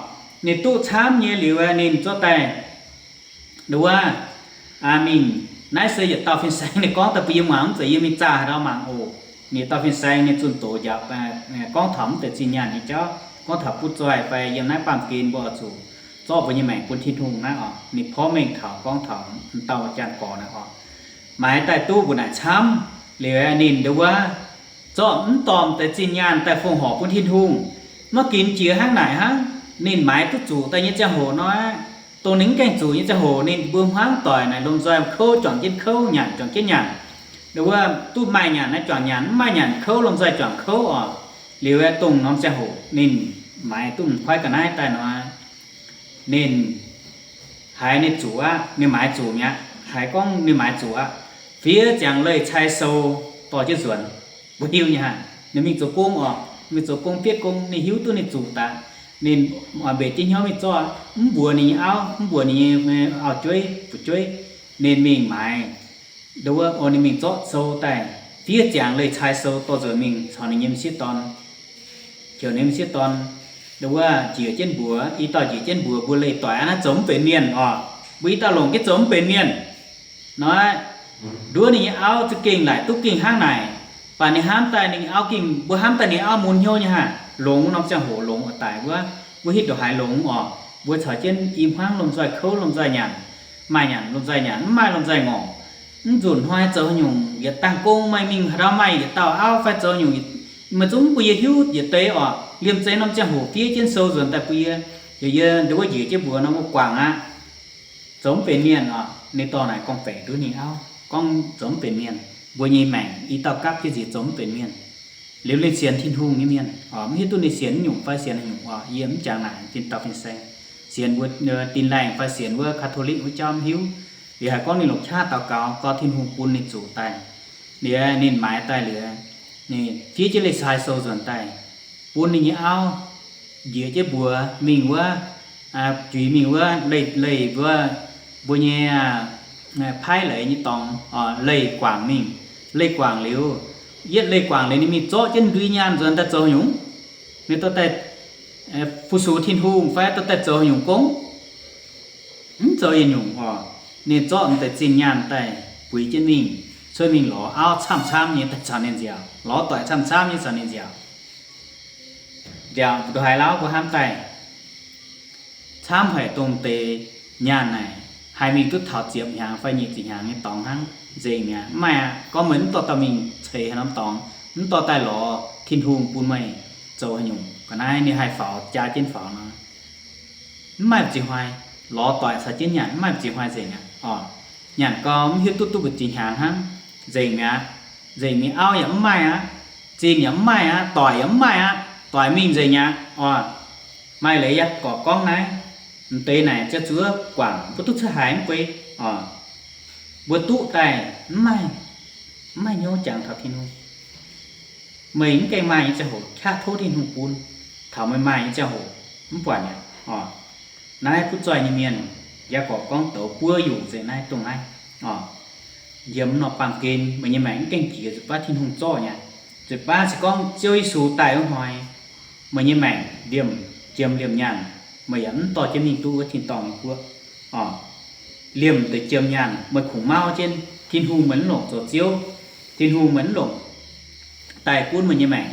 Ninh duqv camv nyei liuz ninh zorqv daaih nduov wuov mingh. Naaiv se yietc dauh fin-saeng ninh gorngv daaih bun yie muangx, mv zeiz yie mingh zaah haaix dauh mangc oc. Yietc dauh fin-saeng ninh zunh doz njaaux, gorngv taux mv deix zinh nyaanh nyei jauv, gorngv taux butv zoih fai yiem naaiv baamh gen mbuo oix zuqc zorqv mbuo nyei maengc bun Tin-Hungh naaiv oc. Ninh porv mengh taux gorngv taux dauh janx-gorx naaiv oc. Maaiz daaih duqv mbuo naaic camv liuz ninh nduov wuov zorqv mv dorh deix zinh nyaanh daaih fongc horc bun Tin-Hungh. Maiv ginx jiex hnangv naaic hnangv, ninh maaiz duqv zuqc daaih nyei ziangh hoc nor, dongh ninh mv gaengh zuqc nyei ziangh hoc ninh mbuo hmuangv doic naaic lomh nzoih kouv juangc jienv kouv, nyanc juangc jienv nyanc. Nduov wuov duqv maaih nyanc naaiv juangc nyanc, mv maaih nyanc kouv lomh nzoih juangc kouv oc. Liuz dongh norm ziangh hoc ninh maaiz duqv m'koiv ga'naaiv daaih nor, ninh haiz ninh zuqc aqv, ninh maaiz zuqc mi'aqv. Haiz gorngv ninh maaiz zuqc aqv, fiev ziangx leih cai sou dorh jienv nzuonx. Mbuo hiuv nyei hnangv. Ninh mingh zoux gong oc, mingh zoux gong, fiev gong, ninh hiuv duqv ninh zuqc daaih. Ninh oix mbenc jienv hnyouv mingh zorqv, mv mbuox ninh nyei auv, mv mbuox ninh nyei auv-jueiv fu'jueiv. Ninh mingh maaiz, nduov wuov, ninh mingh zorqv sou daaih, fiev ziangx leih cai sou dorh nzuonx mingh caux ninh nyei m'sieqv dorn. Heuc ninh m'sieqv dorn, nduov wuov, njiec jienv mbuox, i dauh njiec jienv mbuox mbuo leih doic aqv, naaiv zoux mv benx mienh oc. Mbuo i dauh longc jienv zoux mv benx mienh. Nor, nduov ninh nyei auv za'gengh laaic duqv gengh hnangv naaic. Baac ninh hnamv daaih ninh auv gengh, mbuo hnamv daaih ninh auv mun hnyouv nyei hnangv. Longx norm ziangh hoc longx oix daic wuov, mbuo hitv ndongc haaix longx oc. Mbuo caux jienv i hmuangv lomh nzoih kouv lomh nzoih nyanc, maaih nyanc lomh nzoih nyanc, mv maaih lomh nzoih ngorc. Mv nzunc hnoi zoux haaix nyungc yietc dangh gong maaih mingh haaix dauh maaih yietc dauh auv fai zoux haaix nyungc, meih zungv bun yie hiuv yietc deix oc. Liemh zeih norm ziangh hoc fiev jienv sou nzuonx daaih bun yie, yie nduov wuov njiec jienv mbuox norm wuov guangc aqv. Zoux mv benx mienh oc. Ninh dorh naaic gorngv-baeqc nduov ninh auv, gorngv zoux mv benx mienh. Mbuo nyei maengc i dauh gapv jienv nziex zoux mv benx mienh. Liuz ninh sienx Tin-Hungh nyei mienh oc, mv hiuv duqv ninh sienx nyungc fai sienx haaix nyungc oc, yie mv jangx naaic, fin dauh fin-saeng. Sienx wuov Tin-Laengh fai sienx wuov Catholic wuov jauv mv hiuv. Liuz haiz gorngv ninh longc qaqv daux gaux, gaux Tin-Hungh bun ninh zuqc daaih. Liuz ninh maaiz daaih liuz, ninh fiev jienv leih cai sou nzuonx daaih, bun ninh nyei auv njiec jienv mbuox mingh wuov, juix mingh wuov leih, leih wuov, mbuo nyei paaiv leiz nyei dorngx, leih guangc mingh. Leih guangc liuz, yietv leih guangc liuz ninh mingh zorqv jienv ndui nyaanh nzuonx daaih zoux haaix nyungc? Ninh dorh daaih fu-sux Tin-Hungh fai dorh daaih zoux haaix nyungc gong? mv zoux yietc nyungc oc. Ninh zorqv m'deix zinh nyaanh daaih buix jienv mingh, cuotv mingh lorz auv camv-camv nyei daaih caux ninh nziaauc, lorz doic camv-camv nyei caux ninh nziaauc. Nziaauc, ndongc haaix lauv mbuo hnamv daaih, camv haic dongh deix nyaanh naaic haih mingh duqv taux ziepc hnyangx fai nyic ziepc hnyangx nyei dorngx hnangv. Nzengc mi'aqv. Mv maaih aqv. Gorngv meih mv dorh dauh mingh ceix haaix norm dorngx, mv dorh daaih lorz Tin-Hungh bun meih zoux haaix nyungc, ga'naaiv ninh haih faaux jaa jienv faaux nor, mv maaih ziex hnoi, lorz doic caux jienv nyanc mv maaih ziex hnoi nzengc aqv oc. Nyanc gau mv hiuv duqv duqv mbu'ziex hnyangx hnangv. Nzengc mi'aqv. Nzengc mi'aqv. Auv yaac mv maaih aqv. Zinh yaac mv maaih aqv. Doic yaac mv maaih aqv. Doic mingh nzengc mi'aqv oc. Maaih leiz yaac gorqv gorngv naaiv, m'deix naaic ziouc zuov guangc mbuo duqv cuotv haaix mv bei oc. Mbuo duqv daaih mv maaih, mv maaih hnyouv jangx taux Tin-Hungh. Meih mv gaengh maaih nyei ziangh hoc qaqv tov Tin-Hungh bun. Taux meih maaih nyei ziangh hoc mv buatc mi'aqv oc. Naaiv butv zoih nyei mienh, Yaagorpc gorngv douz buov yungc nzengc naaiv dongh naaiv oc. Yiem nor baamh gen meih nyei maengc mv gaengh jiex, zuqc baav Tin-Hungh zorqv nyei. Zuqc baav se gorngv Ziouv Yesu daaih wuov hnoi, meih nyei maengc liemh jiem liemh nyaanh, meih yaac mv dorh jienv mingh duqv wuov tin-dorngh nyei guoqv oc. Liemh deix jiem nyaanh meih kungx mauv jienv, Tin-Hungh meih mv longc zoux Ziouv, Tin-Hungh meih mv longc daaih gunv meih nyei maengc.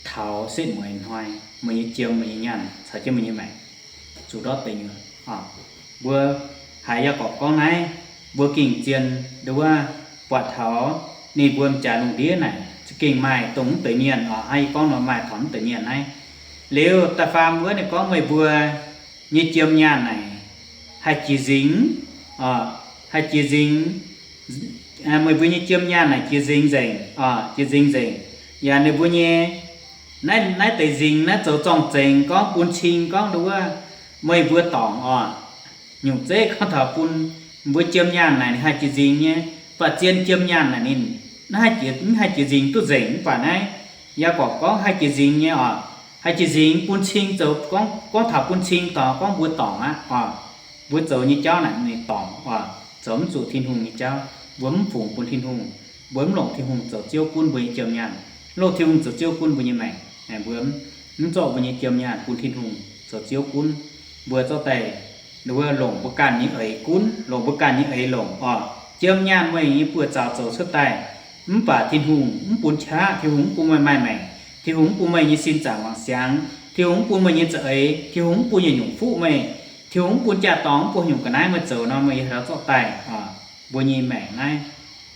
Taux setv mueiz hnoi, meih nyei jiem, meih nyei nyaanh caux jienv meih nyei maengc zuqc ndortv deix nyuoz oc. Mbuo haiz Yaagorpc gorngv naaiv, mbuo gengh zien ndo wuov, buatc taux ninh mbuo m'jaax lungh ndiev naaic za'gengh maaih dongh mv deix mienh oc. Hnangv yie gorngv nor, maaih taux mv deix mienh naaiv. Liuz da'faam wuov ninh gorngv meih mbuo nyei jiem nyaanh naaic haih jiex nzingx, haih jiex nzingx, meih mbuo nyei jiem nyaanh naaic jiex nzingx nzengc, jiex nzingx nzengc. Yaac ninh mbuo nyei naaiv, naaiv deix nzingx naaiv zoux zorng-zengx gorngv bun cing gorngv ndo wuov, meih mbuo dorngc oc. Nyungc zeiv gorngv taux bun mbuo jiem nyaanh naaic ninh haih jiex nzingx nyei. Baac zien jiem nyaanh naaic ninh mv haih jiex nzingx duqv nzengc. Mv baac naaiv Yaagorpc gorngv haih jiex nzingx nyei oc. Haih jiex nzingx bun cing zoux, gorngv taux bun cing dorngc, gorngv mbuo dorngc aqv oc. Mbuo zoux nyei jauv naaic ninh dorngc oc, zoux mv zuqc Tin-Hungh nyei jauv. Mbuo mv fungx bun Tin-Hungh, mbuo mv longc Tin-Hungh zoux Ziouv gunv mbuo nyei jiem nyaanh, longc Tin-Hungh zoux Ziouv gunv mbuo nyei maengc. Mbuo mv zorqv mbuo nyei jiem nyaanh bun Tin-Hungh zoux Ziouv gunv, mbuo zorqv daaih wuov longc mbuo ganh nyei eix gunv, longc mbuo ganh nyei eix longc oc. Jiem nyaanh meih nyei buoz-zaux zoux cuotv daaih, mv baac Tin-Hungh mv bun qaqv, Tin-Hungh mv bun meih maaih maengc, Tin-Hungh mv bun meih nyei sin zaangc wangc siangx, Tin-Hungh mv bun meih nyei za'eix, Tin-Hungh mv bun yietc nyungc fuqv meih, Tin-Hungh mv bun jaa-dorngx, mv bun haaix nyungc ga'naaiv meih zoux nor, meih yaac haih lorz zorqv daaih oc. Mbuo nyei maengc naaiv,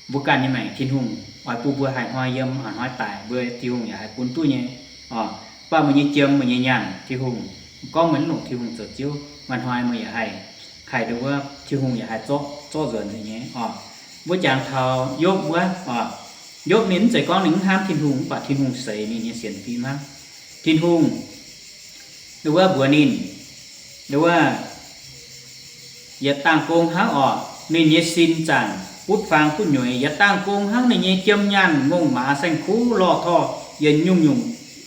mbuo ganh nyei maengc Tin-Hungh oix bun mbuo haaix hnoi yiem haaix hnoi daic, mbuo Tin-Hungh yaac haih bun duqv nyei oc. Mv baac meih nyei jiem, meih nyei nyaanh, Tin-Hungh gorngv meih mv longc Tin-Hungh zoux Ziouv, maaih hnoi meih yaac haih, haih ndo wuov Tin-Hungh yaac haih zorqv, zorqv nzuonx nzengc nyei oc. Mbuo jangx taux Yopv wuov oc. Yopv ninh mv zeiz gorngv ninh mv hnamv Tin-Hungh, mv baac Tin-Hungh seix ninh nyei sienx fim hnangv. Tin-Hungh ndo wuov mbuox ninh, ndo wuov, yietc dangh gong hnangv oc. Ninh nyei sin zaangc butv faang butv nyueiz, yietc dangh gong hnangv. Ninh nyei jiem nyaanh ngongh maaz saeng-kuv lorh torh yietc nyungc-nyungc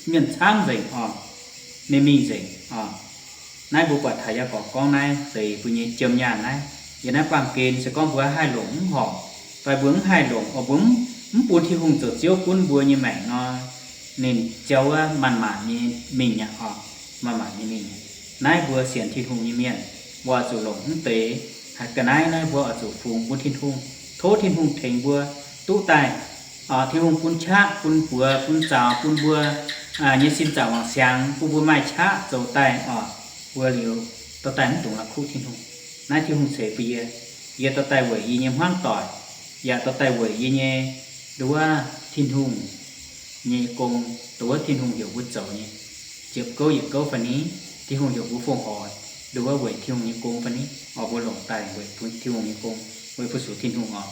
mienh camv nzengc oc. Ninh mingh nzengc oc. Naaiv mbuo buatc taux Yaagorpc gorngv naaiv deix mbuo nyei jiem nyaanh naaiv, yiem naaiv baamh gen se gorngv mbuo haih longc mv horpc, fai mbuo mv haih longc oc, mbuo mv, mv bun Tin-Hungh zoux Ziouv gunv mbuo nyei maengc nor, ninh ziouc wuov manc-manc nyei mingh aqv oc. Manc-manc nyei mingh. Naaiv mbuo sienx Tin-Hungh nyei mienh, mbuo oix zuqc longc mv deix. Ga'naaiv naaiv mbuo oix zuqc fungx bun Tin-Hungh, tov Tin-Hungh tengx mbuo duqv daaih. Tin-Hungh bun qaqv, bun buoz, bun zaux, bun mbuo nyei sin zaangc wangc siangx, bun mbuo maaih qaqv zoux daaih oc. Mbuo liuz dorh daaih mv dungx la'kuqv Tin-Hungh. Naaiv Tin-Hungh ceix bun yie. Yie dorh daaih weic yie nyei hmuangv doic, yaac dorh daaih weic yie nyei, ndo wuov, Tin-Hungh nyei gong, ndo wuov Tin-Hungh heuc mbuo zoux nyei, ziepc gouv yietc gouv fai ni, Tin-Hungh heuc mbuo fongc horc, ndo wuov weic Tin-Hungh nyei gong fai ni, oix mbuo longc daaih weic Tin-Hungh nyei gong, weic fu-sux Tin-Hungh oc.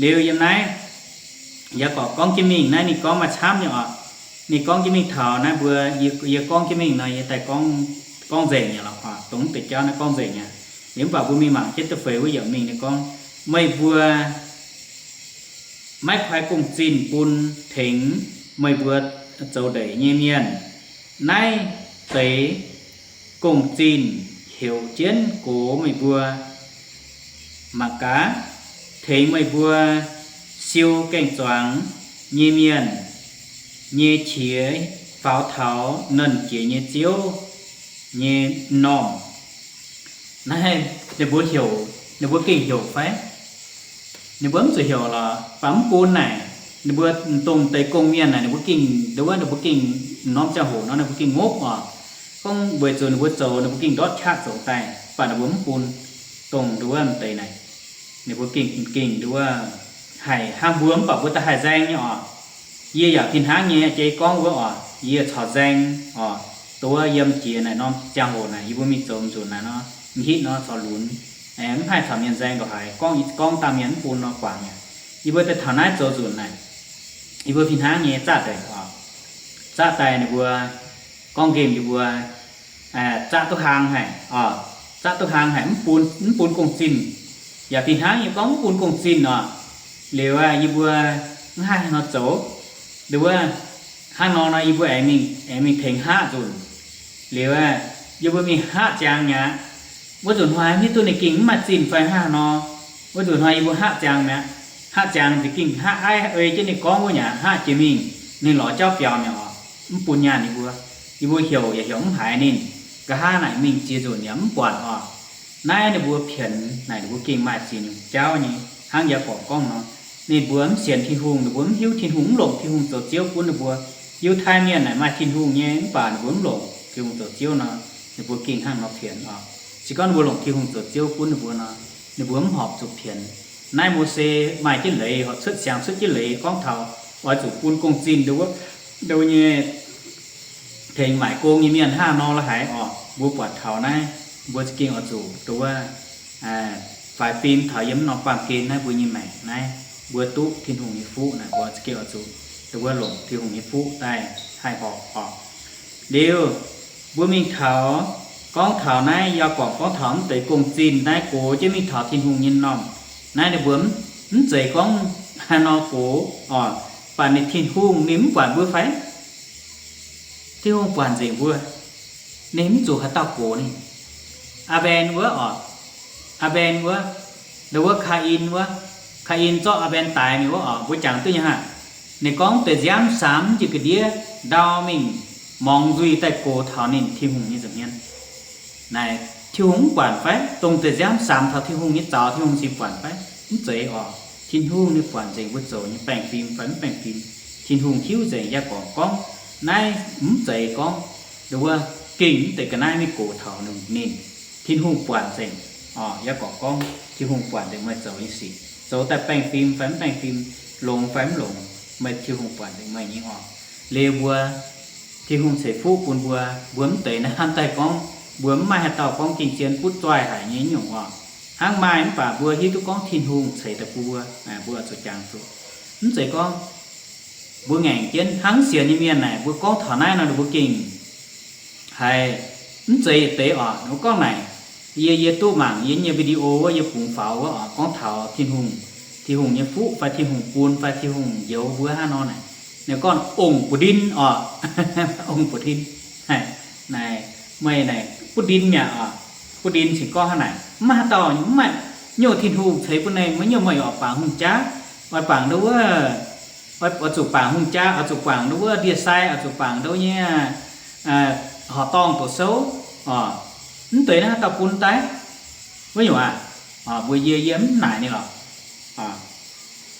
Liuz yiem naaiv, Yaagorpc gorngv jienv mingh naaiv ninh gorngv maaih camv nyei oc. Ninh gorngv jienv mingh taux naaiv mbuo, yie gorngv jienv mingh nor yie daaih gorngv, gorngv nzengc nyei lorqc oc. Dongh mv deix jauv naaiv gorngv nzengc nyei. Liuz mv baac mbuo mingh mangc jienv da'feix wuov yiemc mingh ninh gorngv, meih mbuo maiv koi gong-zinh bun tengx meih mbuo zoux ndeic nyei mienh. Naaiv deix gong-zinh heuc jienv gox meih mbuo mangc gaax, tengx meih mbuo siou gaeng-zuangx nyei mienh nyei qiex faaux taux Nernh Jiex nyei Ziouv nyei m'normh. Naaiv ninh mbuo heuc, ninh mbuo gengh heuc fai? Ninh mbuo mv zuqc heuc lorqc, baac mv bun naaic, ninh mbuo dongh deix gong-mienh naaic, ninh mbuo gengh nduov, ninh mbuo gengh norm ziangh hoc nor ninh mbuo gengh ngopv oc. Gorngv weic zuqc ninh mbuo zoux, ninh mbuo gengh ndortv qaqv zoux daaih, baac ninh mbuo mv bun dongh nduov deix naaic. Ninh mbuo gengh, gengh nduov haih hnangv mbuo mv baac mbuo da'haih nzaeng nyei oc. Yie yaac fih hnangv nyei, jiex gorngv wuov oc, yie corc nzaeng oc. Nduov yiem jiex naaic norm ziangh hoc naaic yie mbuo mingh zoux nzunc naaic nor, m'hitv nor corc lunx, mv haih caux mienh nzaeng ndongc haaix, gorngv, gorngv dangh mienh mv bun nor guangc mi'aqv. Yie mbuo daaih taux naaiv zoux nzunc naaic, yie mbuo fih hnangv nyei zaqv daaih oc. Zaqv daaih ninh mbuo gorngv nqemh yie mbuo zaqv duqv hlang haic oc. Zaqv duqv hlang haic, mv bun, mv bun gong-zinh. Yaac fih hnangv yie gorngv mv bun gong-zinh oc. Liuz aeqv, yie mbuo mv haih haaix nor zoux. Nduov, hnangv nor nor yie mbuo aengx mingh, aengx mingh tengx hngaqv nzunc. Liuz aeqv, yie mbuo mingh hngaqv ziangx mi'aqv. Wuov nzunc hnoi mv hiuv duqv ninh gengh mv maaih zinh fai haaix nor. Wuov nzunc hnoi yie mbuo hngaqv ziangx mi'aqv. Hngaqv ziangx nzunc gengh hngaqv aiv ei jienv ninh gorngv wuov nyei, hngaqv jiex mingh, ninh lorz jauv biaux mi'aqv oc. Mv bun nyaanh yie mbuo. Yie mbuo heuc yaac heuc mv haiz ninh. Nqa'haav naaic mingh ziex nzunc yaac mv buatc oc. Naaiv ninh mbuo pienx naaic ninh mbuo gengh maaih zinh jauv nyei. Hnangv Yaagorpc gorngv nor, ninh mbuo mv sienx Tin-Hungh, ninh mbuo mv hiuv Tin-Hungh, mv longc Tin-Hungh zoux Ziouv bun ninh mbuo. Yiutai Mienh naaic maaih Tin-Hungh nyei mv baac ninh mbuo mv longc Tin-Hungh zoux Ziouv nor, ninh mbuo gengh hnangv nor pienx oc. Se gorngv ninh mbuo longc Tin-Hungh zoux Ziouv bun ninh mbuo nor, ninh mbuo mv horpc zuqc pienx. Naaiv Mose maaih jienv leiz, horpc cuotv siangx cuotv jienv leiz gorngv taux oix zuqc bun gong-zinh nduov nyei tengx maaic gong nyei mienh hnangv nor la'haiz oc. Mbuo buatc taux naaiv, mbuo za'gengh oix zuqc nduov faix fim taux yiem mv norm baamh gen naaiv mbuo nyei maengc naaiv, mbuo duqv Tin-Hungh nyei fuqv naaic, mbuo za'gengh oix zuqc nduov longc Tin-Hungh nyei fuqv daaih haih horpc oc. Liuz, mbuo mingh taux, gorngv taux naaiv Yaagorpc gorngv taux mv deix gong-zinh naaiv gox jienv mingh taux Tin-Hungh nyei m'normh. Naaiv ninh mbuo mv zeiz gorngv haaix nor gox oc, baac ninh Tin-Hungh ninh mv buatc mbuo fai? Tin-Hungh buatc nzengc mbuo. Ninh mv zuqc haaix dauh gox ninh. Aa^mben wuov oc, Aa^mben wuov, nduov Kaa^in wuov, Kaa^in zorqv Aa^mben daix mi'aqv wuov oc, mbuo jangx duqv nyei hnangv. Ninh gorngv deix nziaamv samx njiec ga'ndiev ndau mingh, mongx nzuih daaih gox taux ninh Tin-Hungh nyei nza'hmien. Naaic Tin-Hungh mv buatc fai? Dongh deix nziaamv samx taux Tin-Hungh nyei zaux Tin-Hungh cingx buatc fai? Mv zeiz oc. Tin-Hungh ninh buatc nzengc mbuo zoux nyei baengh fim fai mv baengh fim. Tin-Hungh hiuv nzengc. Yaagorpc gorngv naaiv mv zeiz gorngv nduov gengh mv deix ga'naaiv mingh gox taux ninh. Tin-Hungh buatc nzengc oc. Yaagorpc gorngv Tin-Hungh buatc nzengc meih zoux nyei sic, zoux daaih baengh fim fai mv baengh fim, longx fai mv longx, meih Tin-Hungh buatc nzengc meih nyei oc. Liuz mbuo Tin-Hungh ceix fuqv bun mbuo, mbuo mv deix naaiv hnamv daaih gorngv mbuo mv maaih haaix dauh gorngv gengh zien butv zoih haic nyei nyungc oc. Hnangv maaih mv baac mbuo hiuv duqv gorngv Tin-Hungh ceix daaih bun mbuo, mbuo oix zuqc jangx zuqc. Mv zeiz gorngv mbuo ngaengc jienv hnangv sienx nyei mienh naaic, mbuo gorngv taux naaiv nor ninh mbuo gengh haiz mv zeiz yietc deix oc. Ninh mbuo gorngv naaic, yie, yie duqv mangc yie nyei video wuov, yie bungx faaux wuov oc, gorngv taux Tin-Hungh, Tin-Hungh nyei fuqv fai Tin-Hungh bun fai Tin-Hungh njoux mbuo hnangv nor naaic. Ninh gorngv ong bu ndin oc. Ong bu ndin. Naaic, meih naaic bu ndin mi'aqv oc. Bu ndin cingx gorngv hnangv naaic, mv maaih haaix dauh, mv maaih nyungc Tin-Hungh ceix bun meih, maiv nyungc meih oix bangc hungh jaav, oix bangc nduov wuov, oix zuqc bangc hungh jaav, oix zuqc bangc nduov wuov ndie-sai, oix zuqc bangc nduov nyei horqc dorngh doqc souv oc. Mv deix naaiv haaix dauh bun daaih? Wuov nyungc aac, mbuo yie, yie mv naaic ninh lorqc.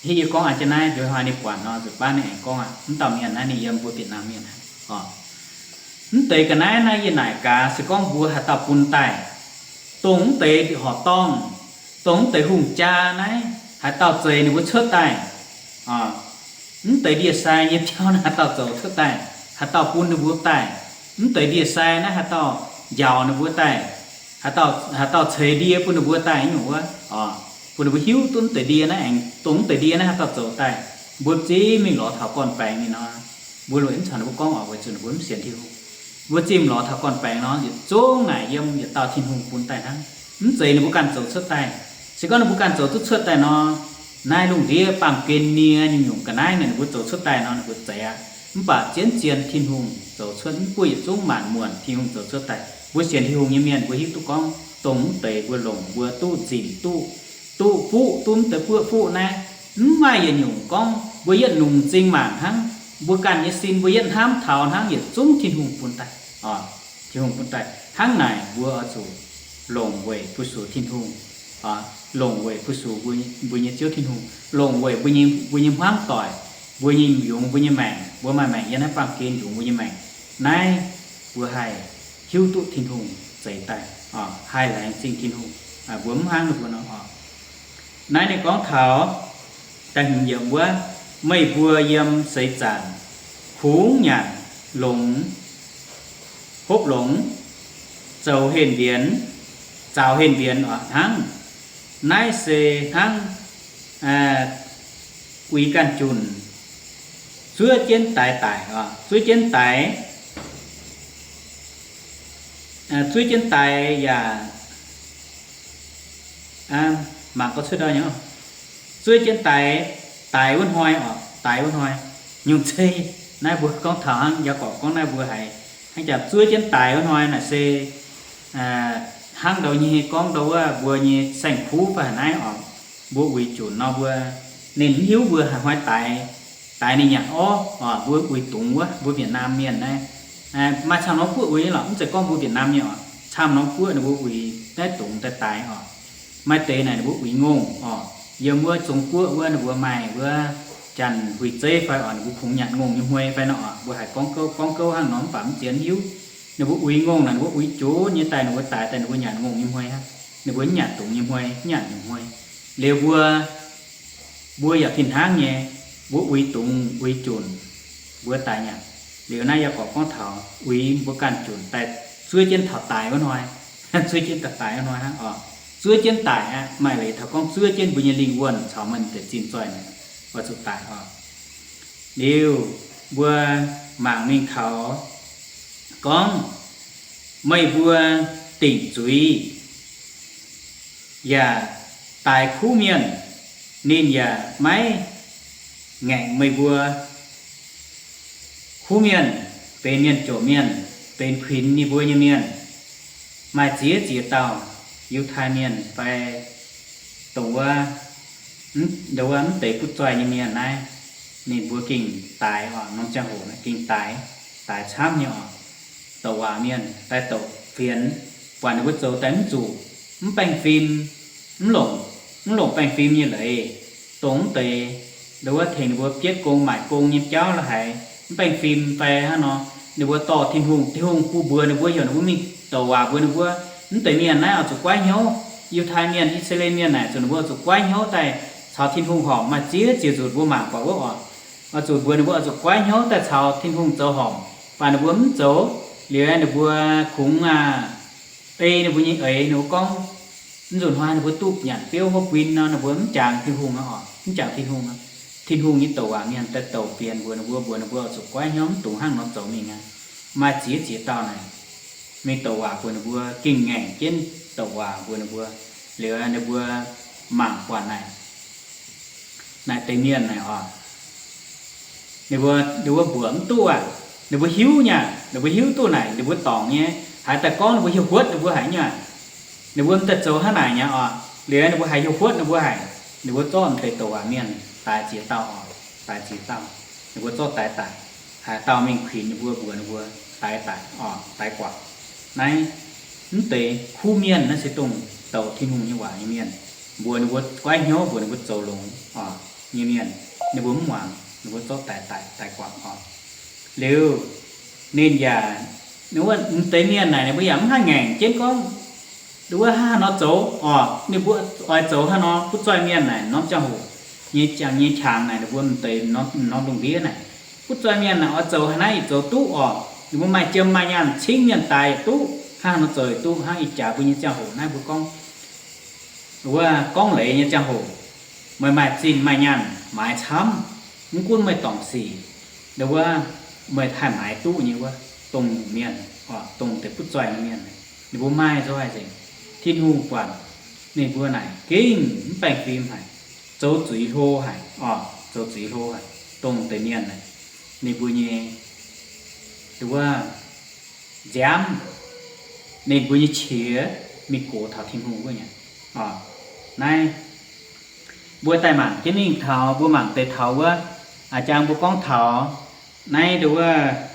Hitv yie gorngv a'jang naaiv nduov hnoi ninh buatc nor, nzuqc baav ninh aengx gorngv aqv. Mv dauh mienh naaiv ninh yiem mbuo Vietnam mienh aqv. Mv deix ga'naaiv naaiv yie naaic gaax se gorngv mbuo haaix dauh bun daaih, dongh mv deix horqc dorngh, dongh mv deix hungh jaa naaiv haaix dauh zeix ninh mbuo cuotv daaih. Mv deix ndie-sai nyei biauv naaiv haaix dauh zoux cuotv daaih, haaix dauh bun ninh mbuo daaih. Mv deix ndie-sai naaiv haaix dauh njaaux ninh mbuo daaih, haaix dauh ceix ndie bun ninh mbuo daaih nyungc wuov, bun ninh mbuo hiuv duqv mv deix ndie naaiv aengx dongh mv deix ndie naaiv haaix dauh zoux daaih. Mbuo zimv mingh lorz taux gorn-baengx mingh nor, mbuo lueic mv caux ninh mbuo gorngv oc, weic zuqc ninh mbuo mv sienx Tin-Hungh. Mbuo zimv lorz taux gorn-baengx nor, yietc zungv naaic yiem yietc dauh Tin-Hungh bun daaih hnangv. Mv zeiz ninh mbuo ganh zoux cuotv daaih. Se gorngv ninh mbuo ganh zoux duqv cuotv daaih nor, naaiv lungh ndiev baamh gen nie nyungc-nyungc ga'naaiv naaic ninh mbuo zoux cuotv daaih nor ninh mbuo zeiz aqv. Mv baac zien-zien Tin-Hungh zoux cuotv, mv buov yietc zungv maanc muonc Tin-Hungh zoux cuotv daaih. Mbuo sienx Tin-Hungh nyei mienh mbuo hiuv duqv gorngv dongh mv deix mbuo longc mbuo duqv nzipc duqv, duqv fuqv duqv mv deix buoqv fuqv naaiv, mv maaih yietc nyungc gorngv mbuo yietv nungx m'zing mangc hnangv, mbuo ganh nyei sin mbuo yietv hnamv taux hnangv, yietc zungv Tin-Hungh bun daaih. Tin-Hungh bun daaih. Hnangv naaic mbuo oix zuqc longc weic fu-sux Tin-Hungh, longc weic fu-sux mbuo nyei Ziouv Tin-Hungh, longc weic mbuo nyei, mbuo nyei hmuangv doic, mbuo nyei yungz, mbuo nyei maengc, mbuo maaih maengc yiem naaiv baamh gen yungz mbuo nyei maengc. Naaiv mbuo haih hiuv duqv Tin-Hungh zeix daaih, haih laengz zingh Tin-Hungh. Mbuo mv hnangv ninh mbuo nor oc. Naaiv ninh gorngv taux da'hmz yiemc wuov, meih mbuo yiem seix zaangc kungx nyanc longx, hopv longx, zoux hehn-mbienx, zaaux hehn-mbienx oc hnangv. Naaiv se hnangv uix ganh junc zuov jienv daix daic oc, zuov jienv daix, zuov jienv daix yaac, mangc gauh cuotv ndau nyei, zuov jienv daix, daix wuov hnoi oc, daix wuov hnoi. Nyungc zeiz naaiv mbuo gorngv taux hnangv Yaagorpc gorngv naaiv mbuo haiz hnangv jaax zuov jienv daix wuov hnoi naaic se hnangv ndau nyei gorngv ndau wuov mbuo nyei saeng-kuv fai haaix naaiv oc, mbuo uix junc nor mbuo, ninh mv hiuv mbuo haaix hnoi daix, daix ninh nyanc orv oc, mbuo uix dungz wuov, mbuo Việt Nam mienh naaiv maaih camv norm guoqv uix lorqc, mv zeiz gorngv mbuo Việt Nam nyei oc, camv norm guoqv ninh mbuo uix naaiv dungz daaih daix oc. Maaih deix naaic ninh mbuo uix ngongh oc, yiem wuov Zong Guoqv wuov ninh mbuo maaih wuov Janx-Huic Zeiv fai oc, ninh mbuo kungx nyanc ngongh nyei hmuei fai nor oc, mbuo haiz gorngv gouv, gorngv gouv hnangv nor mv baac mv ziex hiuv. Ninh mbuo uix ngongh naaic ninh mbuo uix jox nyei daaih ninh mbuo daix daaih ninh mbuo nyanc ngongh nyei hmuei aqv. Ninh mbuo mv nyanc dungz nyei hmuei, mv nyanc nyungc hmuei. Liuz mbuo, mbuo yaac fih hnangv nyei, mbuo uix dungz uix junc, mbuo daix nyanc. Liuz naaiv Yaagorpc gorngv taux uix mbuo ganh junc daaih zuov jienv taux daix wuov hnoi, zuov jienv taux daix wuov hnoi hnangv oc. Zuov jienv daix aqv, maaih leiz taux gorngv zuov jienv mbuo nyei lingh wuonh caux maaih deix zinh zoih naaic oix zuqc daix oc. Liuz mbuo mangc mingh taux gorngv, meih mbuo dingc zuiz yaac daix kuv mienh, ninh yaac maiv ngaengc meih mbuo. Kuv mienh benx mienh jomc mienh, benx kuinx ninh mbuo nyei mienh. Maaih ziex ziex dauh Yiutai Mienh fai dongh wuov, ndo wuov mv deix butv zoih nyei mienh naaiv, ninh mbuo gengh daix oc. Norm ziangh hoc naaiv gengh daix, daix camv nyei oc. Douc waac mienh daaih douc fienx, buatc ninh mbuo zoux daaih mv zuqc, mv baengh fim, mv longc, mv longc baengh fim nyei leiz, dongh mv deix ndo wuov tengx ninh mbuo bietv gong maaic gong nyei jauv la'haiz mv baengh fim fai hnangv nor, ninh mbuo dorh Tin-Hungh, Tin-Hungh bun mbuox ninh mbuo, heuc ninh mbuo mingh douc waac mbuox ninh mbuo, mv deix mienh naaiv oix zuqc goiv hnyouv. Yiutai Mienh, I^saa^laa^en Mienh naaic zuqc ninh mbuo oix zuqc goiv hnyouv daaih caux Tin-Hungh horpc. Maaih ziex ziex nzunc mbuo mangc buatc wuov oc, oix zuqc mbuox ninh mbuo oix zuqc goiv hnyouv daaih caux Tin-Hungh zoux horpc. Mv baac ninh mbuo mv zoux. Liuz ninh mbuo kungx aa ei ninh mbuo nyei eix, ninh mbuo gorngv, mv nzunc hnoi ninh mbuo duqv nyanc biouv hopv win nor, ninh mbuo mv jangx Tin-Hungh aqv oc, mv jangx Tin-Hungh aqv. Tin-Hungh nyei douc waac mienh daaih douc fienx mbuox ninh mbuo, mbuox ninh mbuo oix zuqc goiv hnyouv, mv dungx hnangv nor zoux mingh aqv. Maaih ziex ziex dauh naaic mingh douc waac mbuox ninh mbuo, gengh ngaengc jienv douc waac mbuox ninh mbuo. Liuz ninh mbuo mangc buatc naaic, naaic deix mienh naaic oc, ninh mbuo, ninh mbuo mbuoqc mv duqv aqv. Ninh mbuo hiuv nyei aqv, ninh mbuo hiuv duqv naaic ninh mbuo dorngc nyei, haaix daaih gorngv ninh mbuo hiuv huotv ninh mbuo haic nyei aqv. Ninh mbuo mv daaih zoux hnangv naaic nyei oc. Liuz ninh mbuo haiz hiuv huotv ninh mbuo haic, ninh mbuo zorqv deix douc waac mienh daix ziex dauh oc, daix ziex dauh. Ninh mbuo zorqv daix daic, haaix dauh mingh kuinx ninh mbuo, mbuox ninh mbuo daix daic oc, daix guangc. Naaiv mv deix kuv mienh naaiv se dongh douc Tin-Hungh nyei waac nyei mienh, mbuox ninh mbuo goiv hnyouv, mbuox ninh mbuo zoux longx oc nyei mienh, ninh mbuo mv muangx, ninh mbuo zorqv daix daic, daix guangc oc. Liuz ninh yaac, wuov mv deix mienh naaic ninh mbuo yaac mv haih ngaengc jienv gorngv, wuov hnangv haaix nor zoux oc. Ninh mbuo oix zoux hnangv nor, butv zoih mienh naaic norm ziangh hoc nyei, nyei qangx naaic ninh mbuo mv deix norm lungh ndiev naaic, butv zoih mienh naaic oix zoux haaix naaiv yaac zoux duqv oc. Ninh mbuo maaih jiem maaih nyaanh cingv mienh daaih yaac duqv, hnangv haaix nor zoux yaac duqv. Hnangv ih jaax mbuo nyei ziangh hoc naaiv mbuo gorngv, wuov gorngv leiz nyei ziangh hoc, meih maaih zinh maaih nyaanh maaiz camv, mv gunv meih dorngc sic, ndo wuov meih haih maaiz duqv nyei wuov, dongh nyungc mienh, dongh deix butv zoih nyei mienh, ninh mbuo maaih nzoih nzengc. Tin-Hungh buatc ninh mbuo naaic gengh mv baengh fim haic, zoux zuiz hlo haic oc, zoux zuiz hlo haic. Dongh deix mienh naaic, ninh mbuo nyei, ndo wuov nziaamv, ninh mbuo nyei qiex mingh gox taux Tin-Hungh wuov nyei. Naaiv mbuo daaih mangc jienv mingh taux, mbuo mangc deix taux wuov, a'jang mbuo gorngv taux naaiv ndo wuov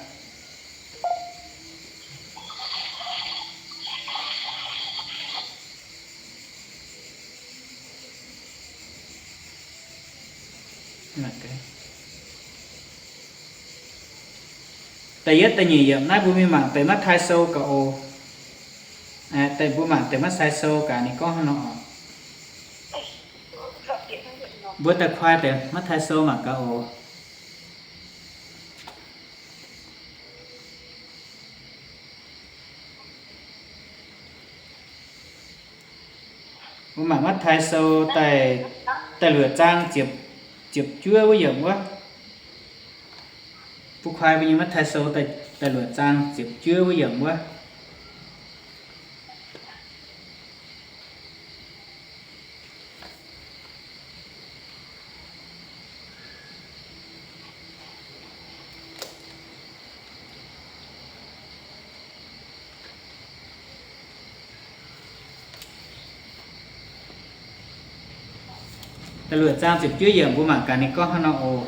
Da'yietv da'nyeic yiemc naaiv mbuo mingh mangc deix Matv^taai Sou gaax oc. Mbuo mangc deix Matv^taai Sou gaax ninh gorngv haaix nor oc. Mbuo daaih kuaai deix Matv^taai Sou mangc gaax oc. Mbuo mangc Matv^taai Sou da'luoqc zaang ziepc juov wuov yiemc wuov. Mbuo kuaai mbuo nyei Matv^taai Sou da'luoqc zaang ziepc juov wuov yiemc wuov. Da'luoqc zaang ziepc juov yiemc mbuo mangc gaax ninh gorngv haaix nor oc.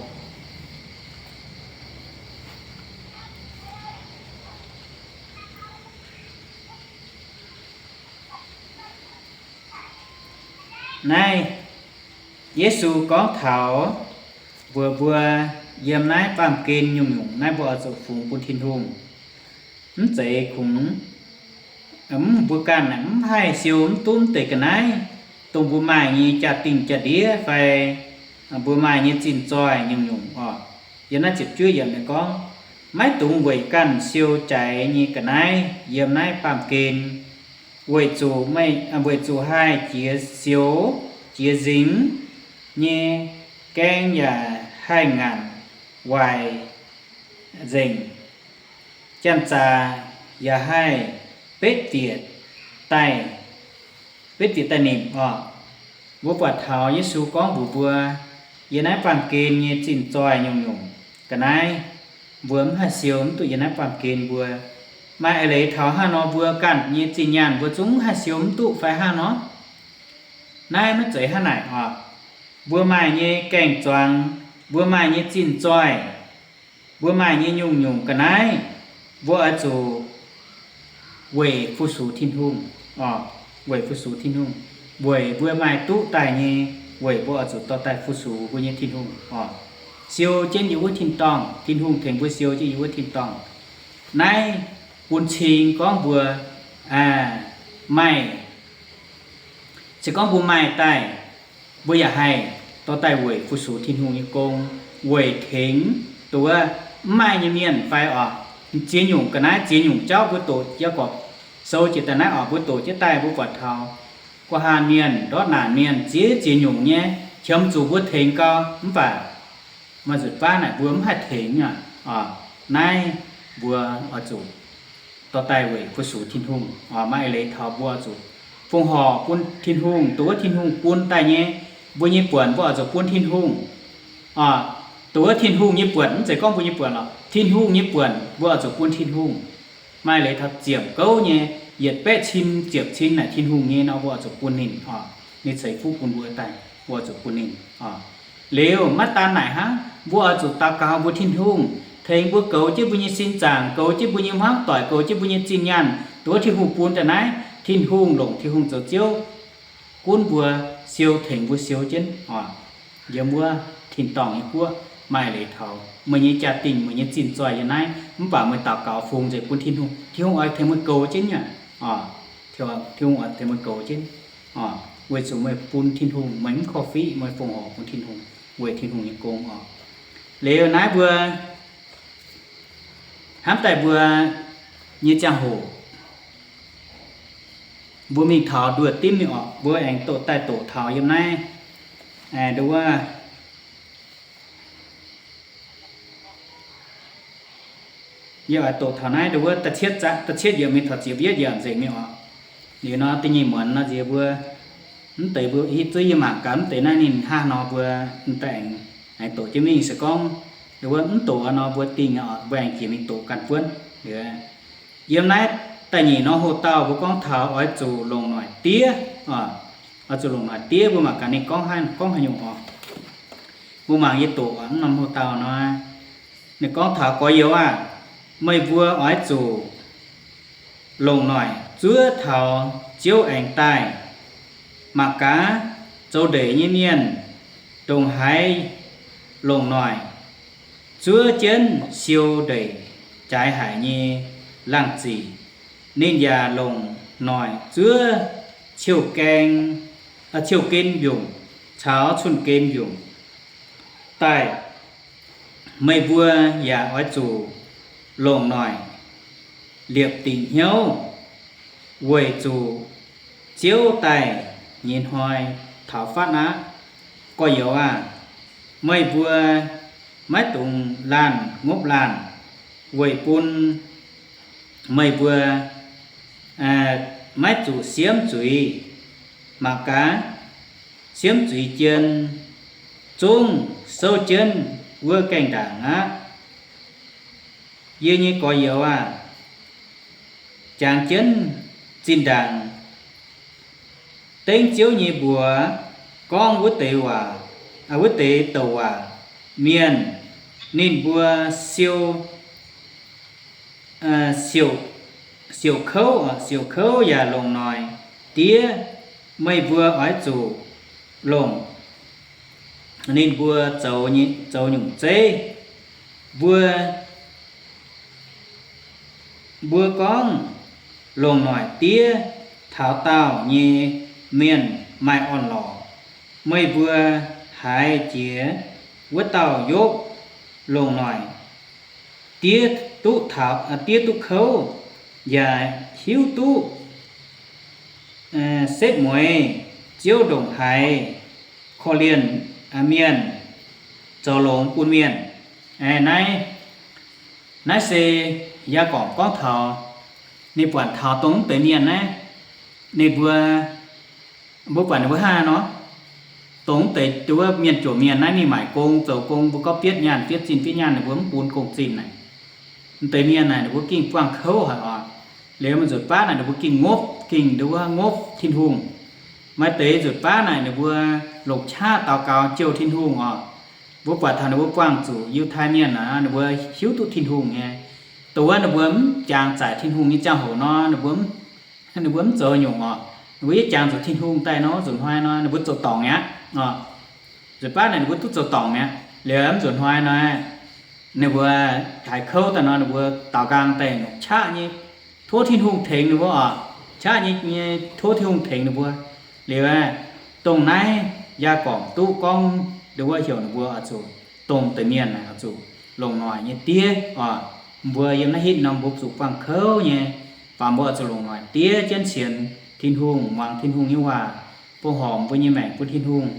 Naaiv Yesu gorngv taux mbuox mbuo, yiem naaiv baamh gen nyungc-nyungc naaiv mbuo oix zuqc fungx bun Tin-Hungh. Mv zeiz kungx, mv, mbuo ganh mv haih siou mv duqv deix ga'naaiv, dongh mbuo maaih nyei jaa-dingh jaa-ndiev fai mbuo maaih nyei zinh zoih nyungc-nyungc oc. Yiem naaiv ziepc juov yiemc ninh gorngv, maiv dungx weic ganh siou jaaix nyei ga'naaiv yiem naaiv baamh gen, weic zuqc, weic zuqc haih jiex sioux jiex nzingx nyei gaeng yaac haih ngaanc waaic nzengc. Janx-zaqc yaac haih betv bieqc daaih, betv bieqc daaih nimc oc. Mbuo buatc taux Yesu gorngv mbuox mbuo, yiem naaiv baamh gen nyei zinh zoih nyungc-nyungc ga'naaiv, mbuo mv haih siou mv duqv yiem naaiv baamh gen mbuo. Maaih eix leiz taux hnangv nor mbuo ganh nyei zinh nyaanh mbuo zungv mv haih siou mv duqv fai hnangv nor? Naaiv maiv zeiz hnangv naaic oc. Mbuo maaih nyei gaeng-zuangx, mbuo maaih nyei zinh zoih, mbuo maaih nyei nyungc-nyungc ga'naaiv, mbuo oix zuqc weic fu-sux Tin-Hungh oc, weic fu-sux Tin-Hungh, weic mbuo maaih duqv daaih nyei, weic mbuo oix zuqc dorh daaih fu-sux mbuo nyei Tin-Hungh oc. Siou jienv yiem wuov tin-dorngh, Tin-Hungh tengx mbuo siou jienv yiem wuov tin-dorngh. Naaiv bun cing gorngv mbuo maaih, se gorngv mbuo maaih daaih, mbuo yaac haih dorh daaih weic fu-sux Tin-Hungh nyei gong, weic tengx dongh wuov mv maaih nyei mienh fai oc, ziex nyungc ga'naaiv ziex nyungc jauv mbuo doqc, Yaagorpc Sou jiex daaih naaiv oc, mbuo doqc jienv daaih mbuo buatc taux guh haanh mienh, ndortv naanc mienh ziex ziex nyungc nyei qiemx zuqc mbuo tengx gau, mv baac maaih nzunc baav naaic mbuo mv haih tengx aqv. Naaiv mbuo oix zuqc dorh daaih weic fu-sux Tin-Hungh. Maaih eix leiz taux mbuo oix zuqc fongc horc bun Tin-Hungh, dongh wuov Tin-Hungh bun daaih nyei, mbuo nyei buonc mbuo oix zuqc bun Tin-Hungh. Dongh wuov Tin-Hungh nyei buonc, mv zeiz gorngv mbuo nyei buonc lorqc, Tin-Hungh nyei buonc mbuo oix zuqc bun Tin-Hungh. Maaih leiz taux ziepc gouv nyei, yietc baeqv cin ziepc cin naaic Tin-Hungh nyei nor, mbuo oix zuqc bun ninh oc. Ninh ceix fuqv bun mbuo daaih, mbuo oix zuqc bun ninh oc. Liuz maiv daan naaic hnangv, mbuo oix zuqc daux gaux mbuox Tin-Hungh tengx mbuo goux jienv mbuo nyei sin zaangc, goux jienv mbuo nyei hmuangv doic, goux jienv mbuo nyei zinh nyaanh, dongh wuov Tin-Hungh bun daaih naaiv, Tin-Hungh longc Tin-Hungh zoux Ziouv gunv mbuo, siou tengx mbuo siou jienv oc. Yiem wuov tin-dorngh nyei guoqv maaih leiz taux meih nyei jaa-dingh, meih nyei zinh zoih yiem naaiv, mv baac meih daux gaux fungx nzengc bun Tin-Hungh, Tin-Hungh oix tengx meih goux jienv aqv. Tin-Hungh oix tengx meih goux jienv, weic zuqc meih bun Tin-Hungh, meih mv korv-fiqv, meih fongc horc bun Tin-Hungh, weic Tin-Hungh nyei gong oc. Liuz naaiv mbuo hnamv daaih mbuo nyei ziangh hoc, mbuo mingh taux nduoh dimv mingh oc, mbuo aengx doqc daaih doqc taux yiem naaiv, nduov, yie oix doqc taux naaiv nduov da'cietv yiemc mingh taux ziepc yietv yiemc nzengc mingh oc. Liuz nor da'nyeic muonz nor nziex mbuo, mv deix mbuo hitv zuov yie mangc gaax mv deix naaiv ninh hnangv nor mbuo daaih aengx, aengx doqc jienv mingh se gorngv, nduov mv doqc nor mbuo dingh, mbuo aengx jiex mingh doqc ganh buonv. Yiem naaiv da'nyeic norm hoc-dauh mbuo gorngv taux oix zuqc longc noic diev, oix zuqc longc noic diev, mbuo mangc gaax ninh gorngv haaix, gorngv haaix nyungc oc. Mbuo mangc yie doqc mv norm hoc-dauh nor, ninh gorngv taux gorx-youz aah, meih mbuo oix zuqc longc noic zuov taux Ziouv aengx daaih. Mangc gaax, zoux ndeic nyei mienh ndongc haaix longc noic zuov jienv siou ndeic jaaix haic nyei laangh ziqc. Ninh yaac longc noic zuov ciouv gaeng, ciouv gen mbiungc caux cun-gen mbiungc daaih. Meih mbuo yaac oix zuqc longc noic liepc dingc hnyouv, weic zuqc Ziouv daaih nyei hnoi taux fatv aqv. Gorx-youz aah! Meih mbuo maiv dungx laanh ngopv laanh, weic bun meih mbuo maiv zuqc siemv zuiz. Mangc gaax, siemv zuiz jien zungv souv jienv wuov gaengh ndaangc aqv. Yie nyei gorx-youz aah! Jangx jienv zinh ndaangc dengv Ziouv nyei mbuox gorngv wuov deix waac, wuov deix douc waac mienh, ninh mbuo siou siouc kouv, siouc kouv yaac longc noic diev. Meih mbuo oix zuqc longc ninh mbuo zoux nyungc zeiv. Mbuo, mbuo gorngv longc noic diev taux daauh nyei mienh maaih orn-lorqc. Meih mbuo haiz jiex wuov dauh Yopv longc noic diev duqv taux, diev duqv kouv, yaac hiuv duqv setv mueiz Ziouv ndongc haaix korv-lienh mienh, zoux longx bun mienh. Naaiv, naaiv se Yaagorpc gorngv taux ninh buatc taux dongh mv deix mienh naaiv, ninh mbuo, mbuo buatc ninh mbuo hnangv haaix nor, dongh mv deix nduov mienh juoqc mienh naaiv mingh maaic gong zoux gong, mbuo gorngv bietv nyaanh bietv zinh bietv nyaanh, ninh mbuo mv bun gong-zinh naaic. Mv deix mienh naaic ninh mbuo gengh buangh kouv haic oc. Liuz mv nzunc baav naaic ninh mbuo gengh ngopv, gengh nduov ngopv Tin-Hungh. Maaih deix nzunc baav naaic ninh mbuo longc qaqv daux gaux jouh Tin-Hungh oc. Mbuo buatc taux ninh mbuo buangh zuqc Yiutai Mienh naaic, ninh mbuo hiuv duqv Tin-Hungh nyei. Dongh wuov ninh mbuo mv jangx zaic Tin-Hungh nyei ziangh hoc nor, ninh mbuo mv, ninh mbuo mv zoux nyungc oc. Ninh mbuo yie jangx zuqc Tin-Hungh daaih nor, nzunc hnoi nor ninh mbuo zoux dorngc mi'aqv oc. Nzunc baav naaic ninh mbuo duqv zoux dorngc mi'aqv. Liuz mv nzunc hnoi nor, ninh mbuo haiz kouv daaih nor, ninh mbuo daaux nqaang daaih nongc qaqv nyei tov Tin-Hungh tengx ninh mbuo oc. Qaqv nyei, nyei tov Tin-Hungh tengx ninh mbuo. Liuz, dongh naaiv Yaagorpc duqv gorngv nduov heuc ninh mbuo oix zuqc, dongh deix mienh naaic oix zuqc longc noic nyei diev oc. Mbuo yiem naaiv hitv nor mbuo zuqc buangh kouv nyei, baac mbuo oix zuqc longc noic diev jienv sienx Tin-Hungh, muangx Tin-Hungh nyei waac, bun horpc mbuo nyei maengc bun Tin-Hungh,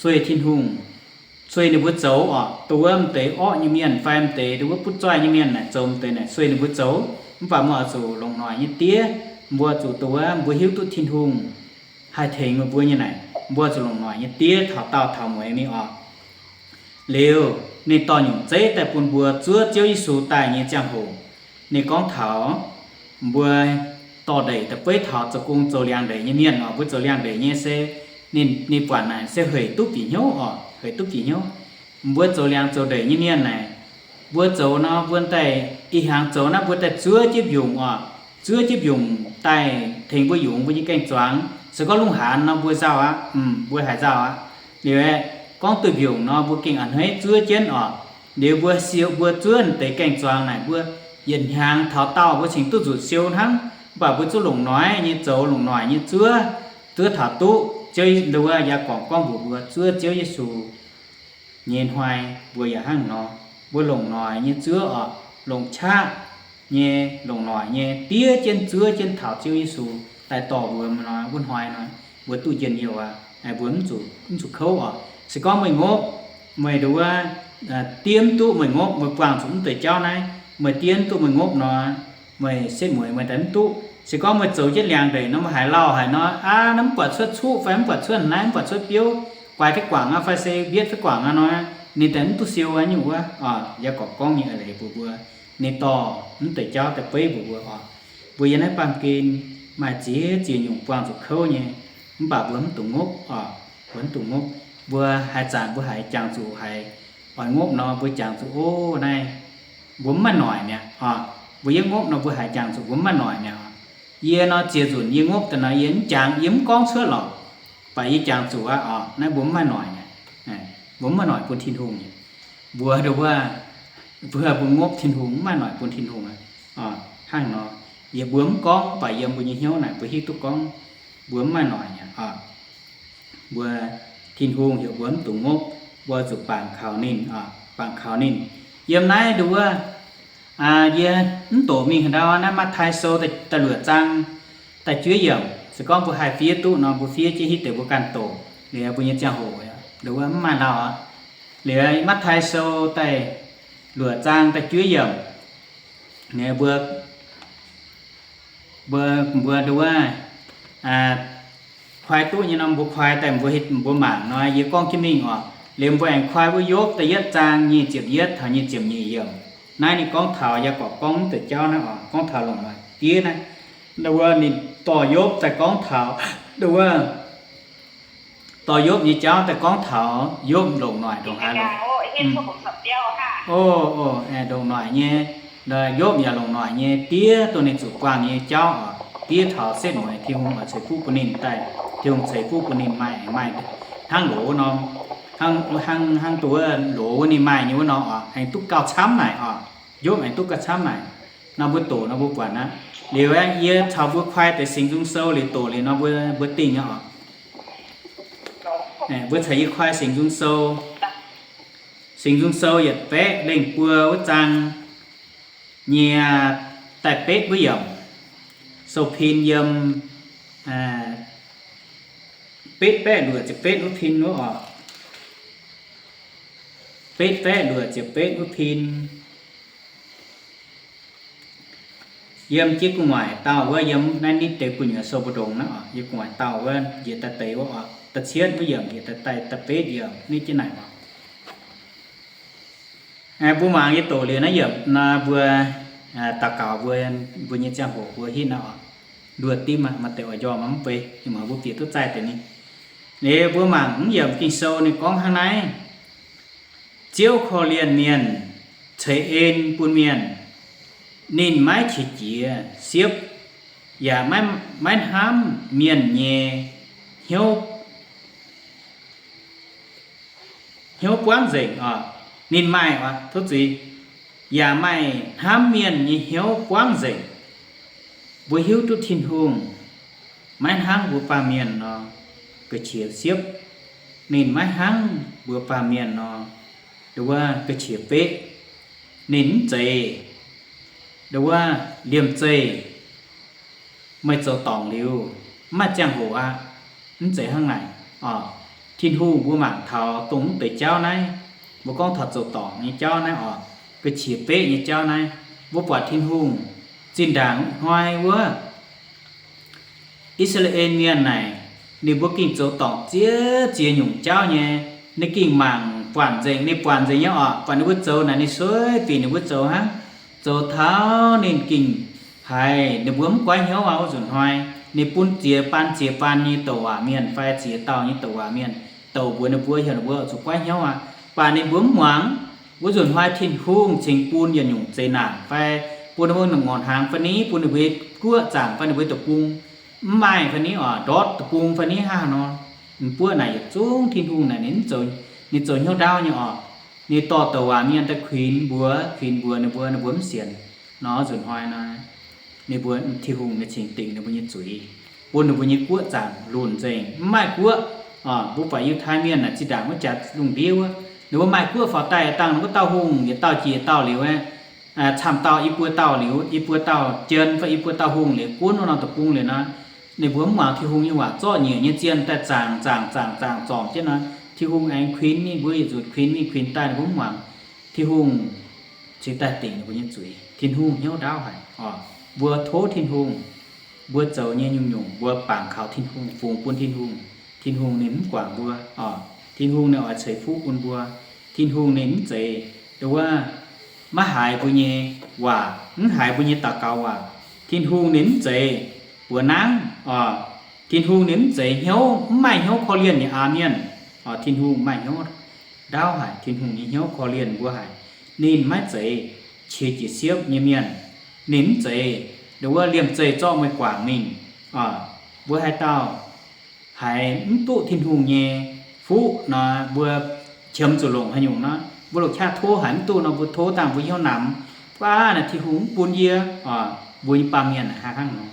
sueih Tin-Hungh, sueih ninh mbuo zoux oc. Dongh wuov m'deix orqv nyei mienh fai m'deix nduov butv zoih nyei mienh naaic zoux m'deix naaic sueih ninh mbuo zoux. Mv baac mbuo oix zuqc longc noic nyei diev, mbuo zuqc dongh wuov mbuo hiuv duqv Tin-Hungh haih tengx meih mbuo nyei naaic, mbuo zuqc longc noic nyei diev taux daauh taux mueiz mingh oc. Liuz ninh dorh nyungc zeiv daaih bun mbuo zuov Ziouv Yesu daaih nyei ziangh hoc, ninh gorngv taux mbuo dorh ndeic da'beiv taux zoux gong zoux liangx-ndeic nyei mienh oc. Mbuo zoux liangx-ndeic nyei se ninh, ninh buatc naaic se hec duqv bieqc hnyouv oc, hec duqv bieqc hnyouv. Mbuo zoux liangx zoux ndeic nyei mienh naaic, mbuo zoux nor mbuo daaih ih hnyangx zoux naaiv mbuo daaih zuov jienv mbiungc oc. Zuov jienv mbiungc daaih tengx mbuo yungz mbuo nyei gaeng-zuangx. Se gorngv lungh haanz nor mbuo nzauh aqv, mbuo haiz nzauh aqv. Liuz aeqv, gorngv duih mbiungc nor mbuo gengh a'hneiv zuov jienv oc. Liuz mbuo siou, mbuo zuov deix gaeng-zuangx naaic mbuo yietc hnyangx taux daauh mbuo cingx duqv nzunc siou hnangv. Mv baac mbuo zuqv longc noic nyei zoux, longc noic nyei zuov, zuov taux duqv Ziouv, nduov Yaagorpc gorngv mbuox mbuo zuov Ziouv Yesu nyei hnoi mbuo yaac hnangv nor, mbuo longc noic nyei zuov oc, longc qaqv nyei, longc noic nyei diev jienv zuov jienv taux Ziouv Yesu daaih dorh mbuo nor, wuov hnoi nor, mbuo duqv njien-youh aqv. Mbuo mv zuqc, mv zuqc kouv oc. Se gorngv meih ngopv, meih nduov diev mv duqv meih ngopv, meih buangh zuqc mv deix jauv naaiv, meih diev mv duqv meih ngopv nor, meih setv mueiz meih daaih mv duqv. Se gorngv meih zoux jienv liangx-ndeic nor, meih haiz lauh haic nor, aa, naaiv mv buatc cuotv cuqv fai mv buatc cuotv naaiv, mv buatc cuotv biouv, guaix fai guangc aqv fai se mbietv fai guangc aqv nor, ninh daaih mv duqv siou aqv nyungc wuov. Yaagorpc gorngv nyei eix leiz mbuox mbuo, ninh dorh mv deix jauv daaih beiv mbuox mbuo oc. Mbuo yiem naaiv baamh gen maaih ziex ziex nyungc buangh zuqc kouv nyei, mv baac mbuo mv dungx ngopv oc, mbuo mv dungx ngopv. Mbuo haaix zanc mbuo haiz jangx zuqc haiz oix ngopv nor, mbuo jangx zuqc, o, naaiv mbuo mv maaih noic mi'aqv oc. Mbuo yiem ngopv nor mbuo haiz jangx zuqc mbuo mv maaih noic mi'aqv oc. Yie nor ziex nzunc yie ngopv daaih nor yie mv jangx, yie mv gorngv cuotv lorqc, baac yie jangx zuqc aqv oc. Naaiv mbuo mv maaih noic mi'aqv. Mbuo mv maaih noic bun Tin-Hungh nyei. mbuo ndo wuov, mbuo, mbuo ngopv Tin-Hungh, mv maaih noic bun Tin-Hungh aqv. Hnangv nor, yie mbuo mv gorngv, mv baac yiem mbuo nyei hnyouv naaic mbuo hiuv duqv gorngv mbuo mv maaih noic aqv. Mbuo, Tin-Hungh heuc mbuo mv dungx ngopv, mbuo zuqc bangc kaux ninh, bangc kaux ninh. Yiem naaiv ndo wuov, yie mv doqc mingh haaix ndau, naaiv Matv^tai Sou da'luoqc zaang da'juov yiemc. Se gorngv mbuo haih fiev duqv nor, mbuo fiev jienv hitv deix mbuo ganh doqc. Liuz mbuo nyei ziangh hoc ndo wuov mv maaih lauh aqv. Liuz Matv^tai Sou da'luoqc zaang da'juov yiemc, mbuo, mbuo ndo wuov, koi duqv nyei nor mbuo koi daaih, mbuo, mbuo mangc nor yie gorngv jienv mingh oc. Liuz mbuo aengx koi wuov Yopv da'yietv zaang nyic ziepc yietv taux nyic ziepc nyeic yiemc. Naaiv ninh gorngv taux, yaac gorngv, gorngv deix jauv naaiv oc, gorngv taux longc noic diev naaiv. Ndo wuov ninh dorh Yopv daaih gorngv taux, ndo wuov dorh Yopv nyei jauv daaih gorngv taux Yopv longc noic ndongc haaix longc. O, o, aengx longc noic nyei, Yopv yaac longc noic nyei diev, dongh ninh zuqc buangh nyei jauv oc, diev taux setv mueiz Tin-Hungh oix ceix fuqv bun ninh daaih, Tin-Hungh ceix fuqv bun ninh maaih, maaih hnangv loz wuov norm, hnangv, hnangv, hnangv duqv wuov loz wuov ninh maaih nyei wuov norm oc, aengx duqv gauh camv naaic oc. Yopv aengx duqv gauh camv naaic. Nor mbuo doqc nor mbuo buatc aqv. Liuz aeqv, yie caux mbuo koi deix Singx Nzung Sou liuz doqc liuz nor mbuo, mbuo dingh aqv oc. Mbuo caux yie koi Singx Nzung Sou, Singx Nzung Sou yietc baeqv lengh buo wuov zaang nyei da'betv wuov yiemc, sou pin yiem betv baeqv luoqc ziepc betv wuov pin wuov oc. Betv baeqv luoqc ziepc betv wuov pin. Yiem jienv gu'nguaaic dauh wuov, yiem naaiv nitv deix gu'nyuoz sou mbu'ndongx naaiv oc, yiem gu'nguaaic dauh wuov njiec daaih deix wuov oc, da'cietv wuov yiemc njiec daaih da'betv yiemc nitv jienv naaic oc. Mbuo mangc yie doqc liuz naaiv yiemc nor mbuo daux gaux mbuo, mbuo nyei ziangh hoc mbuo hitv naaiv oc. Nduoh dimv aqv, maaih deix oix njormh mv bei, ih muonz mbuo bieqc duqv zaih deix ninh. Liuz mbuo mangc mv yiemc Ging-Sou ninh gorngv hnangv naaiv, Ziouv korv-lienh mienh, ceix en bun mienh. Ninh maiv qiex jiez siepv, yaac maiv hnamv mienh nyei hnyouv, hnyouv buangv nzengc oc. Ninh maaih, tov zuiz, yaac maaih hnamv mienh nyei hnyouv buangv nzengc. Mbuo hiuv duqv Tin-Hungh maiv hnangv mbuo baamh mienh nor, ga'qiex siepv. Ninh maiv hnangv mbuo baamh mienh nor, ndo wuov, ga'qiex beqv. Ninh mv zeiz, ndo wuov, liemh zeih meih zoux dorngc liuz, mv maaih ziangh hoc aqv. Mv zeiz hnangv naaic oc. Tin-Hungh mbuo mangc taux dongh mv deix jauv naaiv, mbuo gorngv taux zoux dorngc nyei jauv naaiv oc, ga'qiex beqv nyei jauv naaiv, mbuo buatc Tin-Hungh zinh ndaangc hnoi wuov I^saa^laa^en Mienh naaic, ninh mbuo gengh zoux dorngc ziex ziex nyungc jauv nyei. Ninh gengh mangc buatc nzengc, ninh buatc nzengc nyei oc. Buatc ninh mbuo zoux naaic, ninh sueih bieqc ninh mbuo zoux hnangv. Zoux taux ninh gengh haiz ninh mbuo mv goiv hnyouv aqv. Wuov nzunc hnoi ninh bun ziex baan ziex baan nyei douc waac mienh fai ziex dauh nyei douc waac mienh douc mbuox ninh mbuo, heuc ninh mbuo zuqc goiv hnyouv aqv. Mv baac ninh mbuo mv muangx. Wuov nzunc hnoi Tin-Hungh cingx bun yietc nyungc zeqc naanc fai bun ninh mbuo ngorc hnaangx fai ni, bun ninh mbuo guoqv zaangc fai ninh mbuo deic-bung mv maaih fai ni oc, ndortv deic-bung fai ni hnangv nor, ninh buov naaic yietc zungv Tin-Hungh naaic ninh mv zoux, ninh zoux hnyouv ndaauv nyei oc. Ninh dorh douc waac mienh daaih kuinx mbuox, kuinx mbuox ninh mbuo, ninh mbuo mv sienx nor, nzunc hnoi nor, ninh mbuo, Tin-Hungh ninh cingx dingc ninh mbuo nyei zuiz, bun ninh mbuo nyei guoqv zaangc lunc nzengc, mv maaih guoqv. Mbuo buatc Yiutai Mienh naaic zinh ndaangc wuov jaax lungh ndiev wuov, ninh mbuo maaih guoqv faaux daaih dangh ninh mbuo dauh hungh yietc dauh jiex dauh liuz, camv dauh i buo dauh liuz, i buo dauh jien fai i buo dauh hungh liuz, gunv wuov norm deic-bung liuz nor, ninh mbuo mv muangx Tin-Hungh nyei waac, zorqv nyiec nyei zien daaih zaangc zaangc zaangc zaangc zorngc jienv nor, Tin-Hungh aengx kuinx ninh mbuo yietc nzunc, kuinx mingh kuinx daaih, ninh mbuo mv muangx. Tin-Hungh cingx daaih dingc ninh mbuo nyei zuiz. Tin-Hungh hnyouv ndaauv haic oc. Mbuo tov Tin-Hungh, mbuo zoux nyei nyungc-nyungc mbuo bangc kaux Tin-Hungh, fungx bun Tin-Hungh. Tin-Hungh ninh mv guangc mbuo oc. Tin-Hungh ninh oix ceix fuqv bun mbuo. Tin-Hungh ninh mv zeiz ndo wuov maiv haiz mbuo nyei waac, mv haiz mbuo nyei daux gaux waac. Tin-Hungh ninh mv zeiz buoz nangv oc. Tin-Hungh ninh mv zeiz hnyouv, mv maaih hnyouv korv-lienh nyei aqv mienh oc. Tin-Hungh maaih hnyouv ndaauv haic, Tin-Hungh nyei hnyouv korv-lienh mbuo haic. Ninh maiv zeiz qiex jiez siepv nyei mienh. Ninh mv zeiz ndo wuov liemh zeih zorqv meih guangc mingh oc. Mbuo haaix dauh haiz mv duqv Tin-Hungh nyei fuqv nor, mbuo qiemx zuqc longc haaix nyungc nor, Mbuo longc qaqv tov haic mv duqv nor, mbuo tov dangh mbuo hnyouv namx, baav naaic Tin-Hungh mv bun yie, mbuo nyei baamh mienh hnangv nor.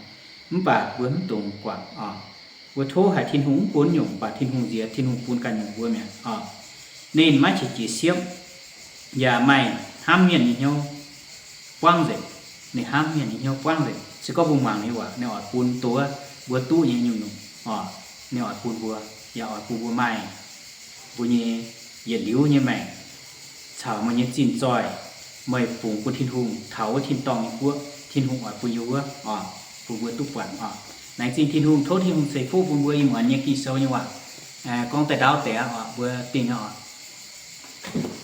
Mv baac mbuo mv dungx guangc oc. Mbuo tov haic Tin-Hungh mv bun nyungc, mv baac Tin-Hungh nziex, Tin-Hungh bun ganh nyungc mbuo mi'aqv oc. Ninh maiv qiex jiez siepv, yaac maaih hnamv mienh nyei hnyouv buangv nzengc. Ninh hnamv mienh nyei hnyouv buangv nzengc. Se gorngv mbuo muangx ninh waac, ninh oix bun duqv mbuo duqv nyei nyungc-nyungc oc. Ninh oix bun mbuo, yaac oix bun mbuo maaih mbuo nyei yietc liuz nyei maengc caux meih nyei zinh zoih, meih fungx bun Tin-Hungh taux wuov tin-dorngh nyei guoqv, Tin-Hungh oix bun yie wuov oc, bun mbuo duqv buatc oc. Laengz zingh Tin-Hungh, tov Tin-Hungh ceix fuqv bun mbuo ih muonz nyei Ging-Sou nyei waac gorngv daaih ndaauv deix aqv oc, mbuo dingh aqv oc.